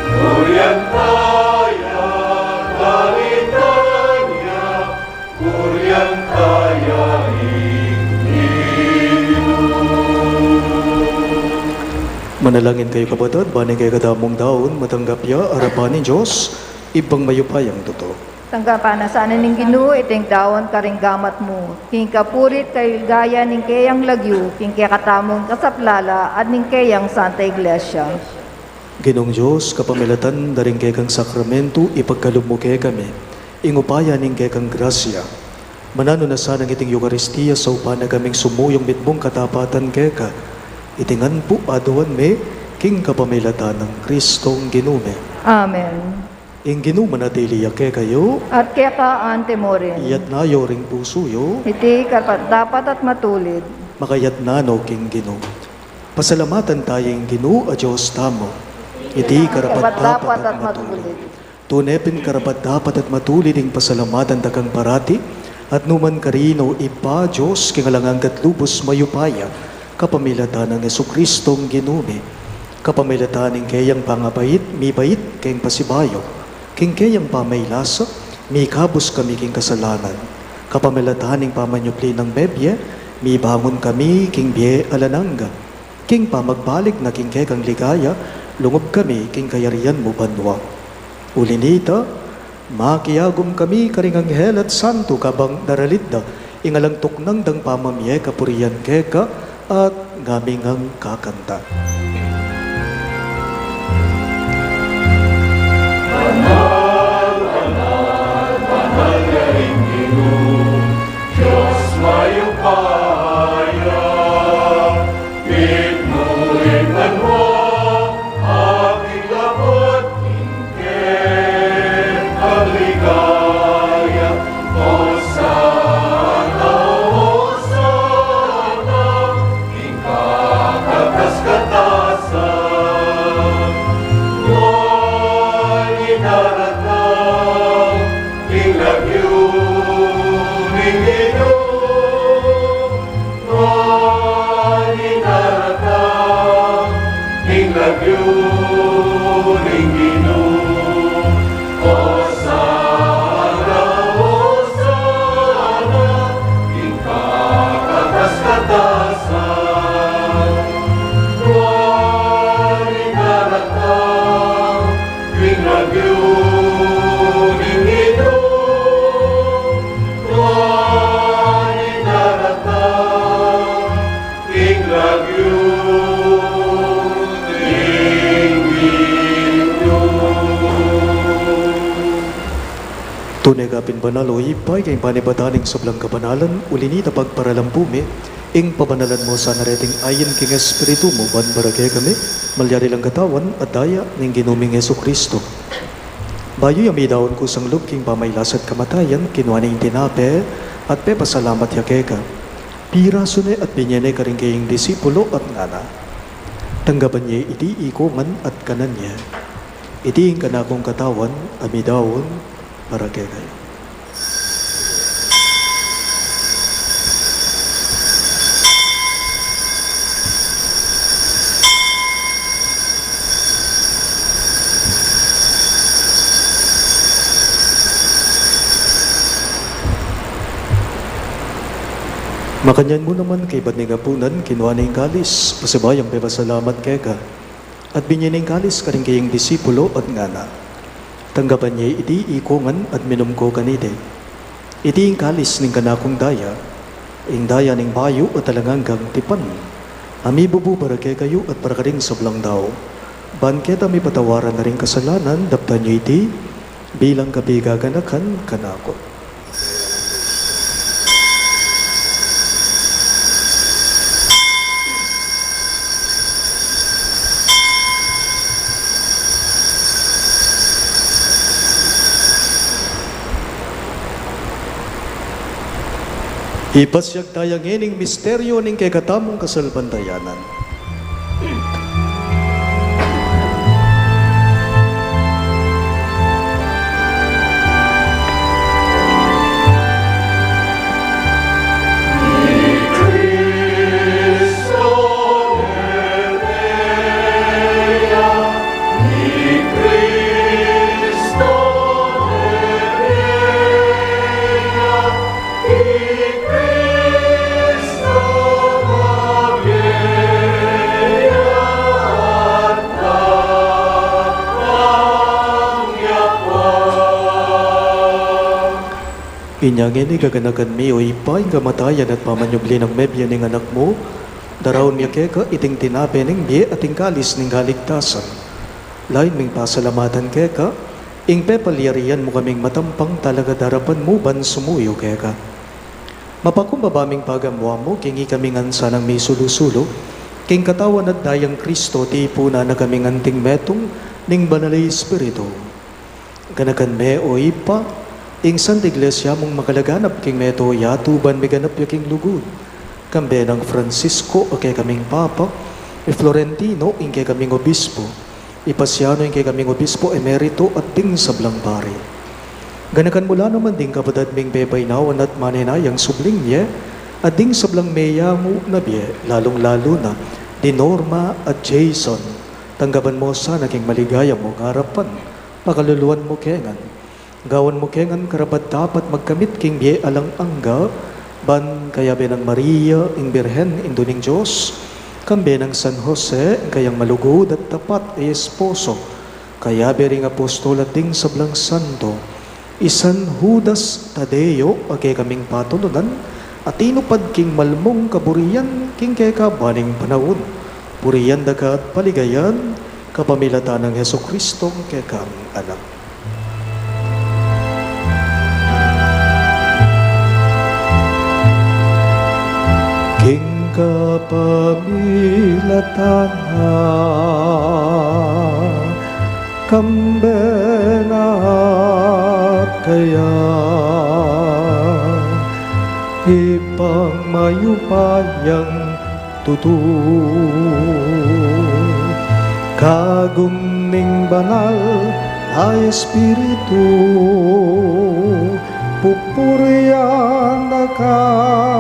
purian kaya, daligan ya, purian kaya ing Ginu. Manalangin kayu, kapatad, ban ing kekatamung daun matanggap ya arapan ning Dios, Ibpang mayupayang tutu. Tanggapan na sana ning Ginu iting daun karing gamat mu, king kapurian at kaligayan ning keyang lagyu, king kekatamung kasaplalan at ning keyang Santa Iglesia. Ginung Dios, kapamilatan da ring kekang sakramentu, ipagkalub mu kekami ing upaya ning kekang grasya. Mananu na sanang iting Eukaristia saupan na kaming sumuyung mitmung katapatan keka. Iti ngan pu aduan mi king kapamilatan nang Kristong Ginu mi. Amen. Ing Ginu manatili ya kekayu. At keka anti mu rin. Iyatas yu ring pusu yu. Iti karapat-dapat at matulid. Makayatas no king Ginu. Pasalamatan taya ing Ginu a Dios tamu. Iti karapat-dapat at matulid. Tune pin karapat-dapat at matulid ing pasalamatan da kang parati, at nu man karin, o Ibpa, Dios king alang angga at lubus mayupaya, kapamilatan nang Jesucristong Ginu mi. Kapamilatan ning keyang pangabait, mibait keng pasibayu, king keyang pamailasa, mikabus kami king kasalanan. Kapamilatan ning pamanyupli nang mebie, mibangun kami king bie alang angga. King pamagbalik na king kekang ligaya, lungub kami king kayarian mu banua. Uli nita, makiagum kami karing anghel at santo kabang daralit da ing alang tuknang dang pamamie kapurian keka, at ngaming kakanta. Banal, banal, banal ya ing Ginu, Dios mayupaya, mitmu ing banua, ating labot king kekang ligaya. Hosana, Hosana, king kakatas-katasan. Nuan ing daratang, ing lagyu ning Ginu. Nuan ing daratang, ing lagyu ning Ginu. Hosana, Hosana, king kakatas-katasan. Nuan ing daratang, ing lagyu ning Ginu. Nuan ing daratang, ing lagyu ning Ginu. Tune ka pin banal, o Ibpa, ika ing panibatan ning sablang kabanalan, uli nita pagparalan pu mi ing pabanalan mu sana reting ain king Espiritu mu, ban para kekami malyari lang katawan at daya ning Ginu ming Jesucristo. Bayu ya midaun kusang lub king pamailas at kamatayan, kinua ne ing tinape at pepasalamat ya keka. Pirasu ne at binye ne karing kayang disipulu at ngana: Tanggapan ye iti ikongan at kanan ye. Iti ing kanakung katawan a midaun para kekayu. Makanyan mu naman kaybat ning apunan, kinua ne ing kalis, pasibayu yang pepasalamat keka, at binye ne ing kalis karing kayang disipulo, at ngana: Tanggapan ye iti ikongan at minum ko kaniti. Iti ing kalis ning kanakung daya, ing daya ning bayu at alang anggang tipan, a mibubu para kekayu at para karing sablang tau, ban keta mipatawaran la ring kasalanan. Daptan ye iti bilang kapigaganakan kanaku. Ipasiag taya ngening misteryu ning kekatamung kasalpantayanan. Inya ngeni gaganakan mi, o Ibpa, ing kamatayan at pamanyubli nang mebie ning Anak mu, daraun mi keka iting tinape ning bie at ing kalis ning kaligtasan. Lain ming pasalamatan keka ing pepalyarian mu kaming matampang talakad king arapan mu ban sumuyu keka. Mapakumbaba ming pagamuan mu king ikami ngan sanang misulu-sulu king katawan at dayang Kristo, tipunan na kaming anting metung ning Banal a Espiritu. Ganakan me, o Ibpa, ing Santa Iglesia mung makalaganap king mabilug a yatu ban miganap ya king lugud, kambe nang Francisco a kekaming Papa, i Florentino ing kekaming Obispo, i Pasiano ing kekaming Obispo Emerito, at ding sablang pari. Ganakan mu la naman ding kapatad ming pepainawan at manenayang subling mie, at ding sablang meyangu na bie, lalung-lalu na di Norma at Jason. Tanggapan mu sana king maligaya mung arapan, pakaluluan mu ke ngan, gawan mu ke ngan karapat-dapat magkamit king bie alang angga, ban kayabe nang Maria ing Birhen, Indu ning Dios, kambe nang San Jose ing kayang malugud at tapat a esposo, kayabe ring apostol at ding sablang santo, i San Judas Tadeo a kekaming patulunan, a tinupad king malmung kaburian king keka ban ing panaun. Purian da ka at paligayan kapamilatan nang Jesucristo a kekang Anak. King kapamilatan na, kambe na at kaya, Ibpang mayupayang tutu, kagum ning Banal a Espiritu, pupurian da ka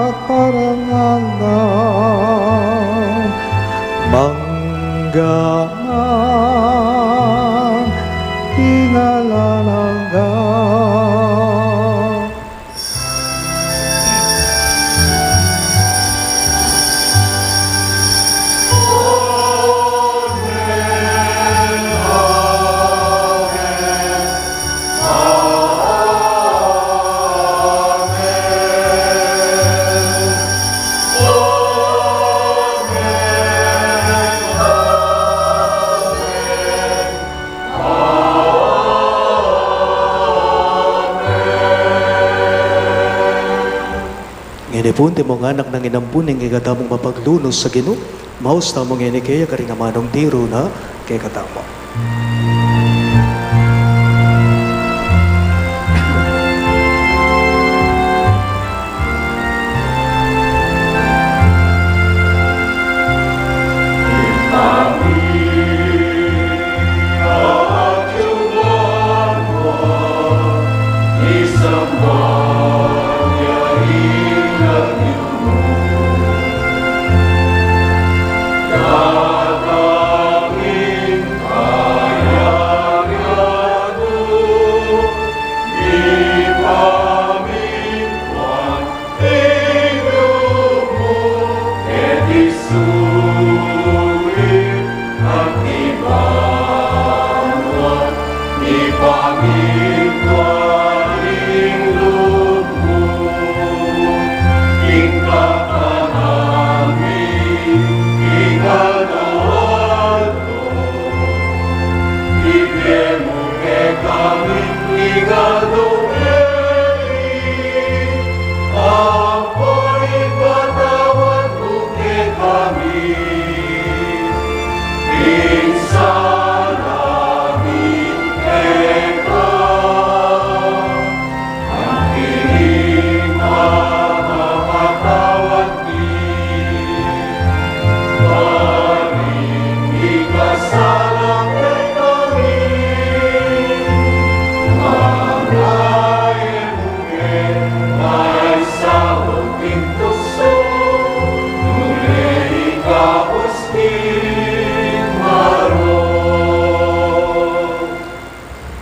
at parangalan, mangga man king alang angga. Ngeni pu, antimong anak nang inampun ning kekatamung mapaglunus a Ginu, maus tamu ngeni keya karing amanung tiru na kekatamu.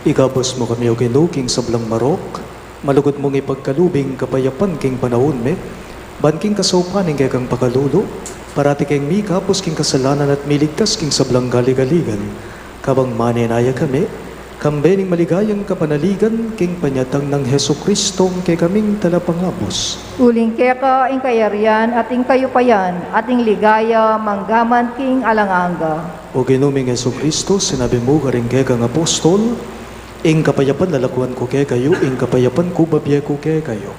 Ikabus mu kami, O Ginu, king sablang marok, malugud mung ipagkalub ing kapayapan king panaun mi, ban king kasaupan ning kekang pakalulu, parati keng mikabus king kasalanan at miligtas king sablang galigaligan. Kabang manenaya kami, kambe ning maligayang kapanaligan king panyatang nang Jesucristo, ing kekaming Talapangabus. Uling keka ing kayarian at ing kayupayan at ing ligaya manggaman king alang angga. O Ginu ming Jesucristo, sinabi mu karing kekang apostol, ing kapayapan lalakuan ku kekayu, ing kapayapan ku babie ku kekayu.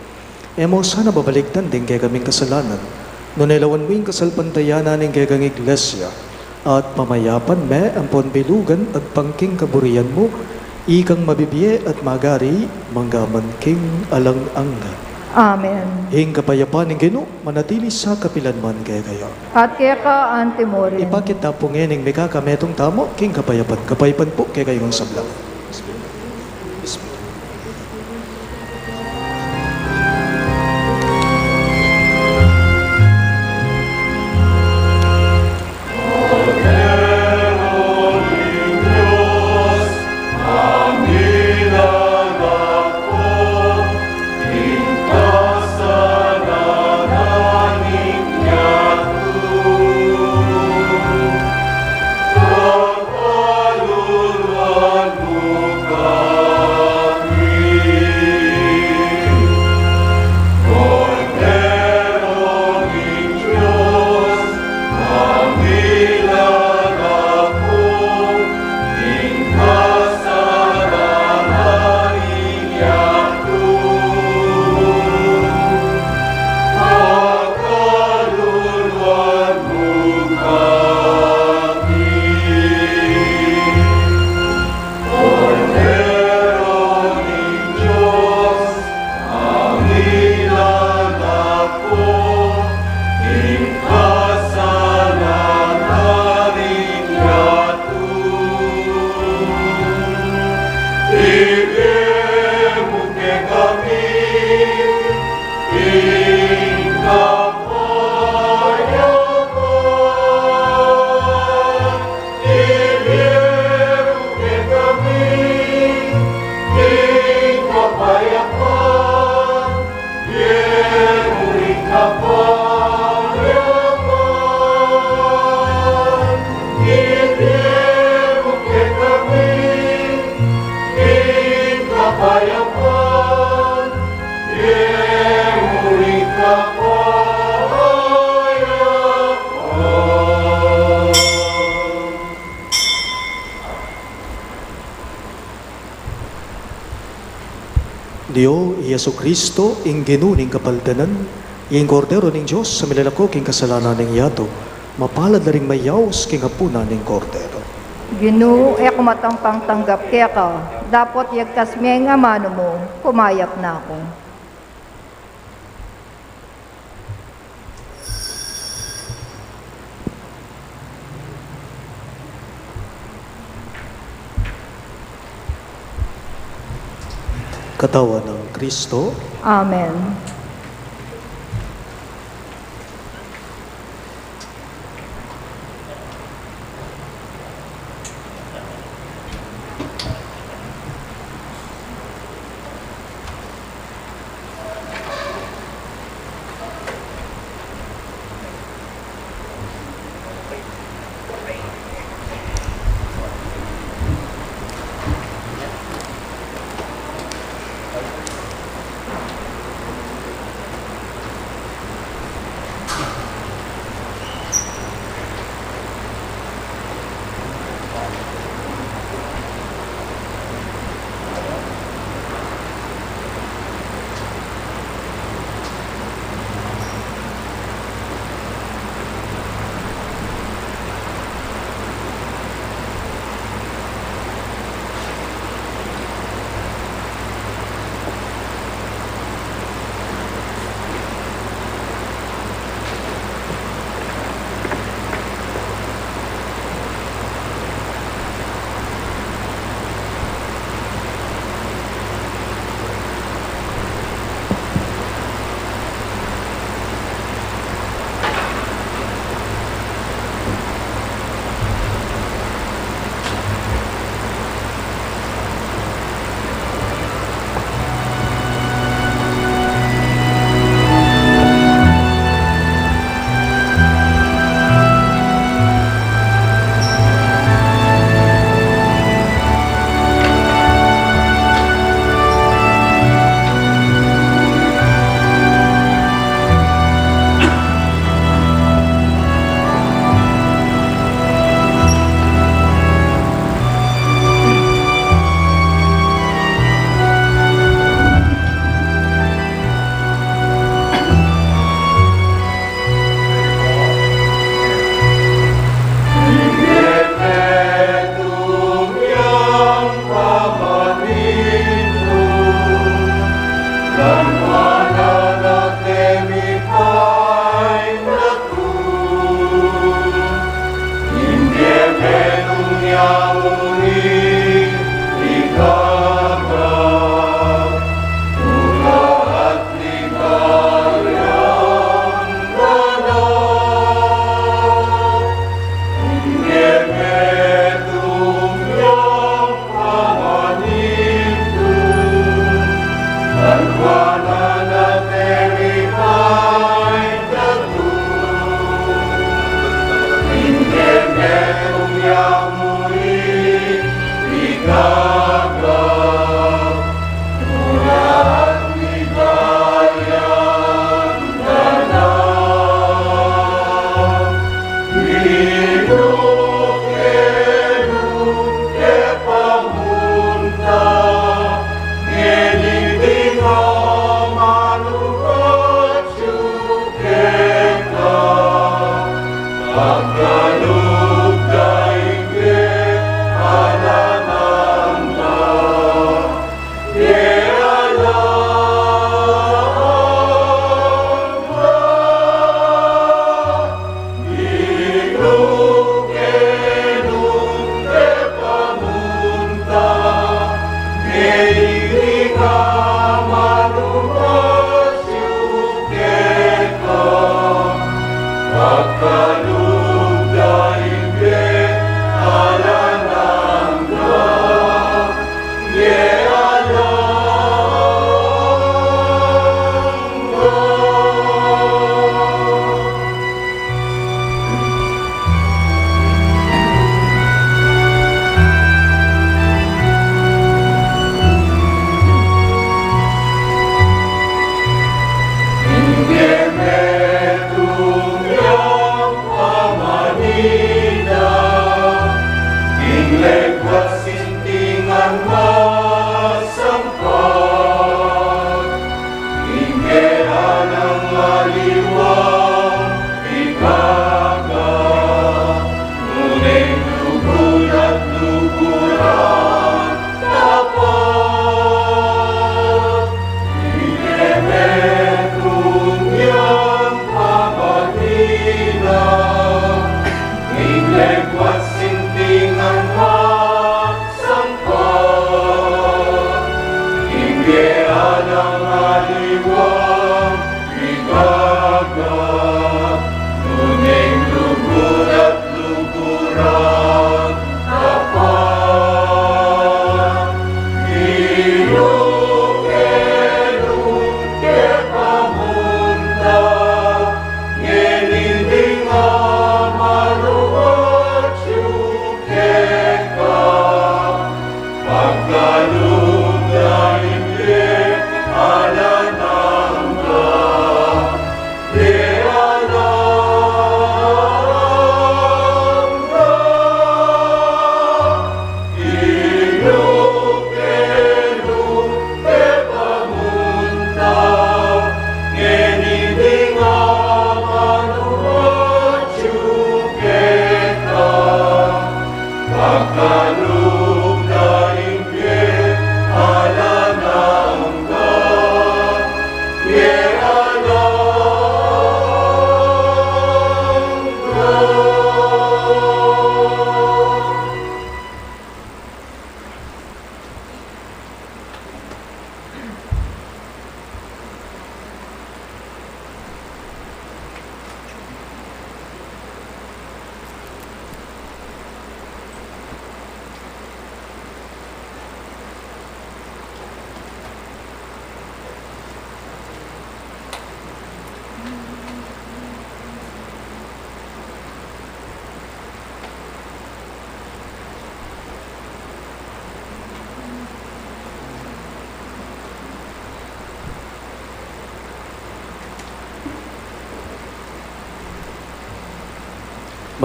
E mu sana babalikdan ding kekaming kasalanan, nune lawan mu ing kasalpantayanan ning kekang Iglesia, at pamayapan me ampon bilugan agpang king kaburian mu, ikang mabibie at magari manggaman king alang angga. Amen. Ing kapayapan ning Ginu manatili sa kapilan man kekayu. At keka anti mu rin. Ipakit ta pu ngening mikakametung tamu king kapayapan. Kapayapan pu kekayung sabla. Dio, i Jesucristo, ing Ginu ning kapaldanan, ing Kordero ning Dios, a milalako king kasalanan ning yatu, mapalad la ring mayaus king apunan ning Kordero. Ginu, e ku matampang tanggap keka, dapot yagkas me ing amanu mu, kumayap na ku. Katawan nang Kristo. Amen.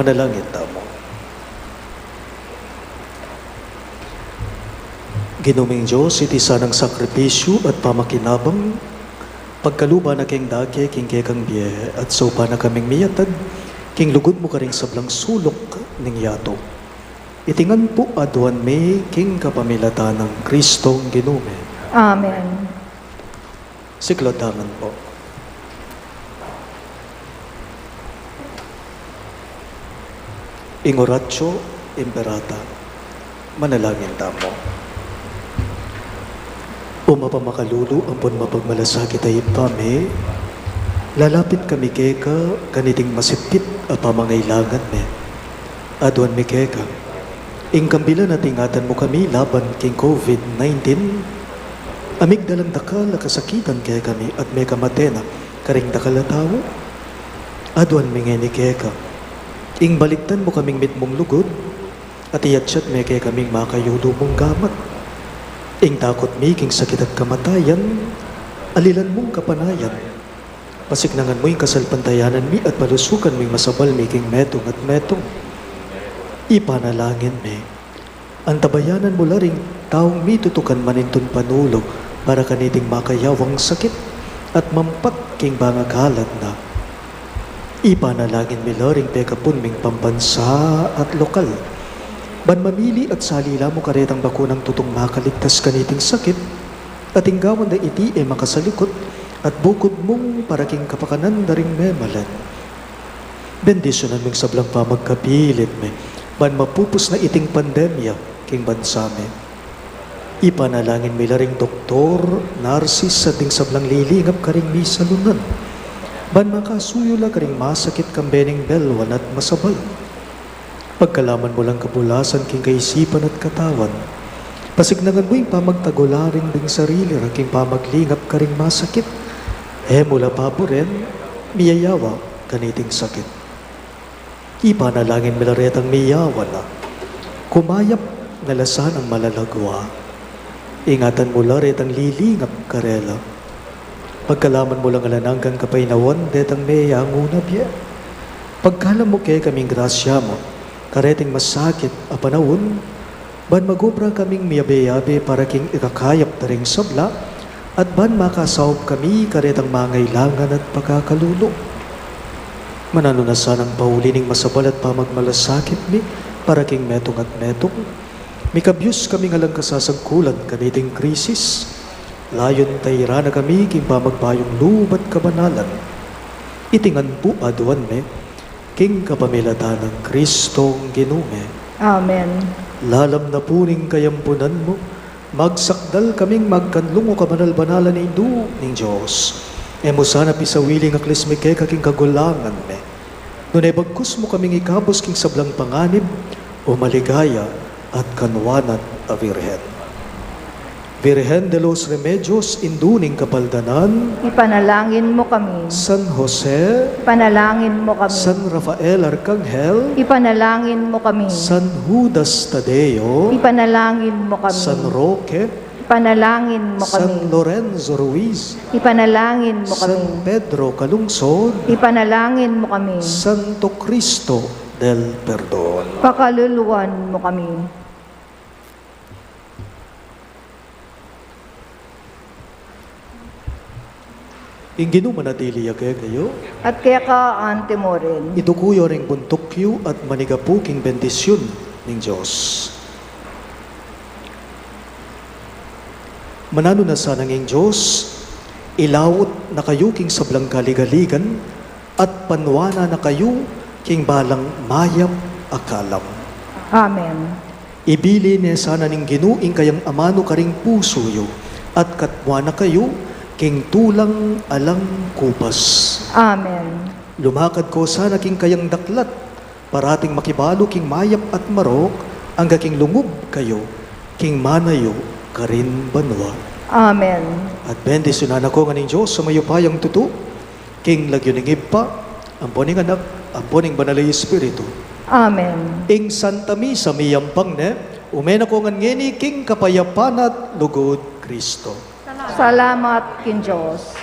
Manalangin tamu. Ginu ming Dios, iti sanang sakripisyu at pamakinabang, pagkaluban na keng dake king kekang bie, at saupan na kaming miyatad king lugud mu karing sablang suluk ning yatu. Iti ngan pu aduan mi king kapamilatan nang Kristong Ginu mi. Amen. Siklatangan po. Ing Oratio Imperata. Manalangin tamu. O mapamakalulu ampon mapagmalasakit a Ibpa mi, lalapit kami keka kaniting masipit a pamangailangan mi. Aduan mi keka ing kambilan at ingatan mu kami laban king COVID nineteen, a migdalang dakal a kasakitan kekami at mekamate na karing dakal a tau. Aduan mi ngeni keka ing balikdan mu kaming mitmung lugud, at iyatyat me kekaming makayulu mung gamat. Ing takut mi king sakit at kamatayan, alilan mung kapanayan. Pasiknangan mu ing kasalpantayanan mi at palusukan mu ing masabal mi king metung at metung. Ipanalangin mi, antabayanan mu la ring taung mitutukan manintun panulu para kaniting makayawang sakit at mampat king bangagalan na. Ipanalangin mi la ring pekapun ming pambansa at lokal, ban mamili at salila mu karetang bakunang tutung makaligtas kaniting sakit, at ing gawan da iti e makasalikut at bukud mung para king kapakanan da ring memalan. Bendisyunan ming sablang pamagkapilit mi, ban mapupus na iting pandemya king bansa mi. Ipanalangin mi la ring doktor, narsis, at ding sablang lilingap karing misalunan, ban makasuyu la karing masakit kambe ning belwan at masabal. Pagkalaman mu lang kabulasan king kaisipan at katawan. Pasiknangan mu ing pamagtagularing ding sarili ra king pamaglingap karing masakit. E mu la paburen, miyayawa kaniting sakit. Ipanalangin mi la retang miyawa na, kumayap na la sanang malalagua. Ingatan mu la retang lilingap karela. Pagkalaman mu lang alang anggang kapaynawan detang meyangu na bie. Pagkalam mu kekaming grasya mu kareting masakit a panaun, ban magobra kaming miyabe-yabe para king ikakayap da ring sabla, at ban makasaup kami karetang mangailangan at pakakalulu. Mananu na sanang pauli ning masabal at pamagmalasakit mi para king metung at metung, mikabyus kaming alang kasasagkulan kaniting krisis, layun tairan na kami king pamagbayung lub at kabanalan. Iti ngan pu aduan mi king kapamilatan nang Kristong Ginu mi. Amen. Lalam na pu ning kayampunan mu, magsakdal kaming magkanlung, o kabanal-banalan a Indu ning Dios. E mu sana pisawili ing aklis mi keka king kagulangan mi, nune bagkus mu kaming ikabus king sablang panganib, o maligaya at kanwanan a Virgen. Virgen de los Remedios, Indu ning Kapaldanan, ipanalangin mu kami. San Jose, ipanalangin mu kami. San Rafael Arcangel, ipanalangin mu kami. San Judas Tadeo, ipanalangin mu kami. San Roque, ipanalangin mu kami. San Lorenzo Ruiz, ipanalangin mu kami. San Pedro Calungsod, ipanalangin mu kami. Santo Cristo del Perdon, pakaluluan mu kami. Ing Ginu manatili ya kekayu. At keka anti mu rin. Iduku yu ring buntuk yu at manigapu king bendisyun ning Dios. Mananu na sana ing Dios, ilaut na kayu king sablang kaligaligan, at panwanan na kayu king balang mayap a kalam. Amen. Ibili ne sana ning Ginu ing kayang amanu karing pusu yu, at katmuan na kayu king tulang alang kupas. Amen. Lumakad ko sana king kayang daklat, parating makibalu king mayap at marok, angga king lungub kayu king mana yu karin banua. Amen. At bendisyunan na ko ngan ning Dios a mayupayang tutu, king lagyu ning Ibpa, ampo ning Anak, ampo ning Banal a Espiritu. Amen. Ing Santa Misa miyampang ne, ume na ko ngan ngeni king kapayapan at lugud Kristo. Salamat king Dios.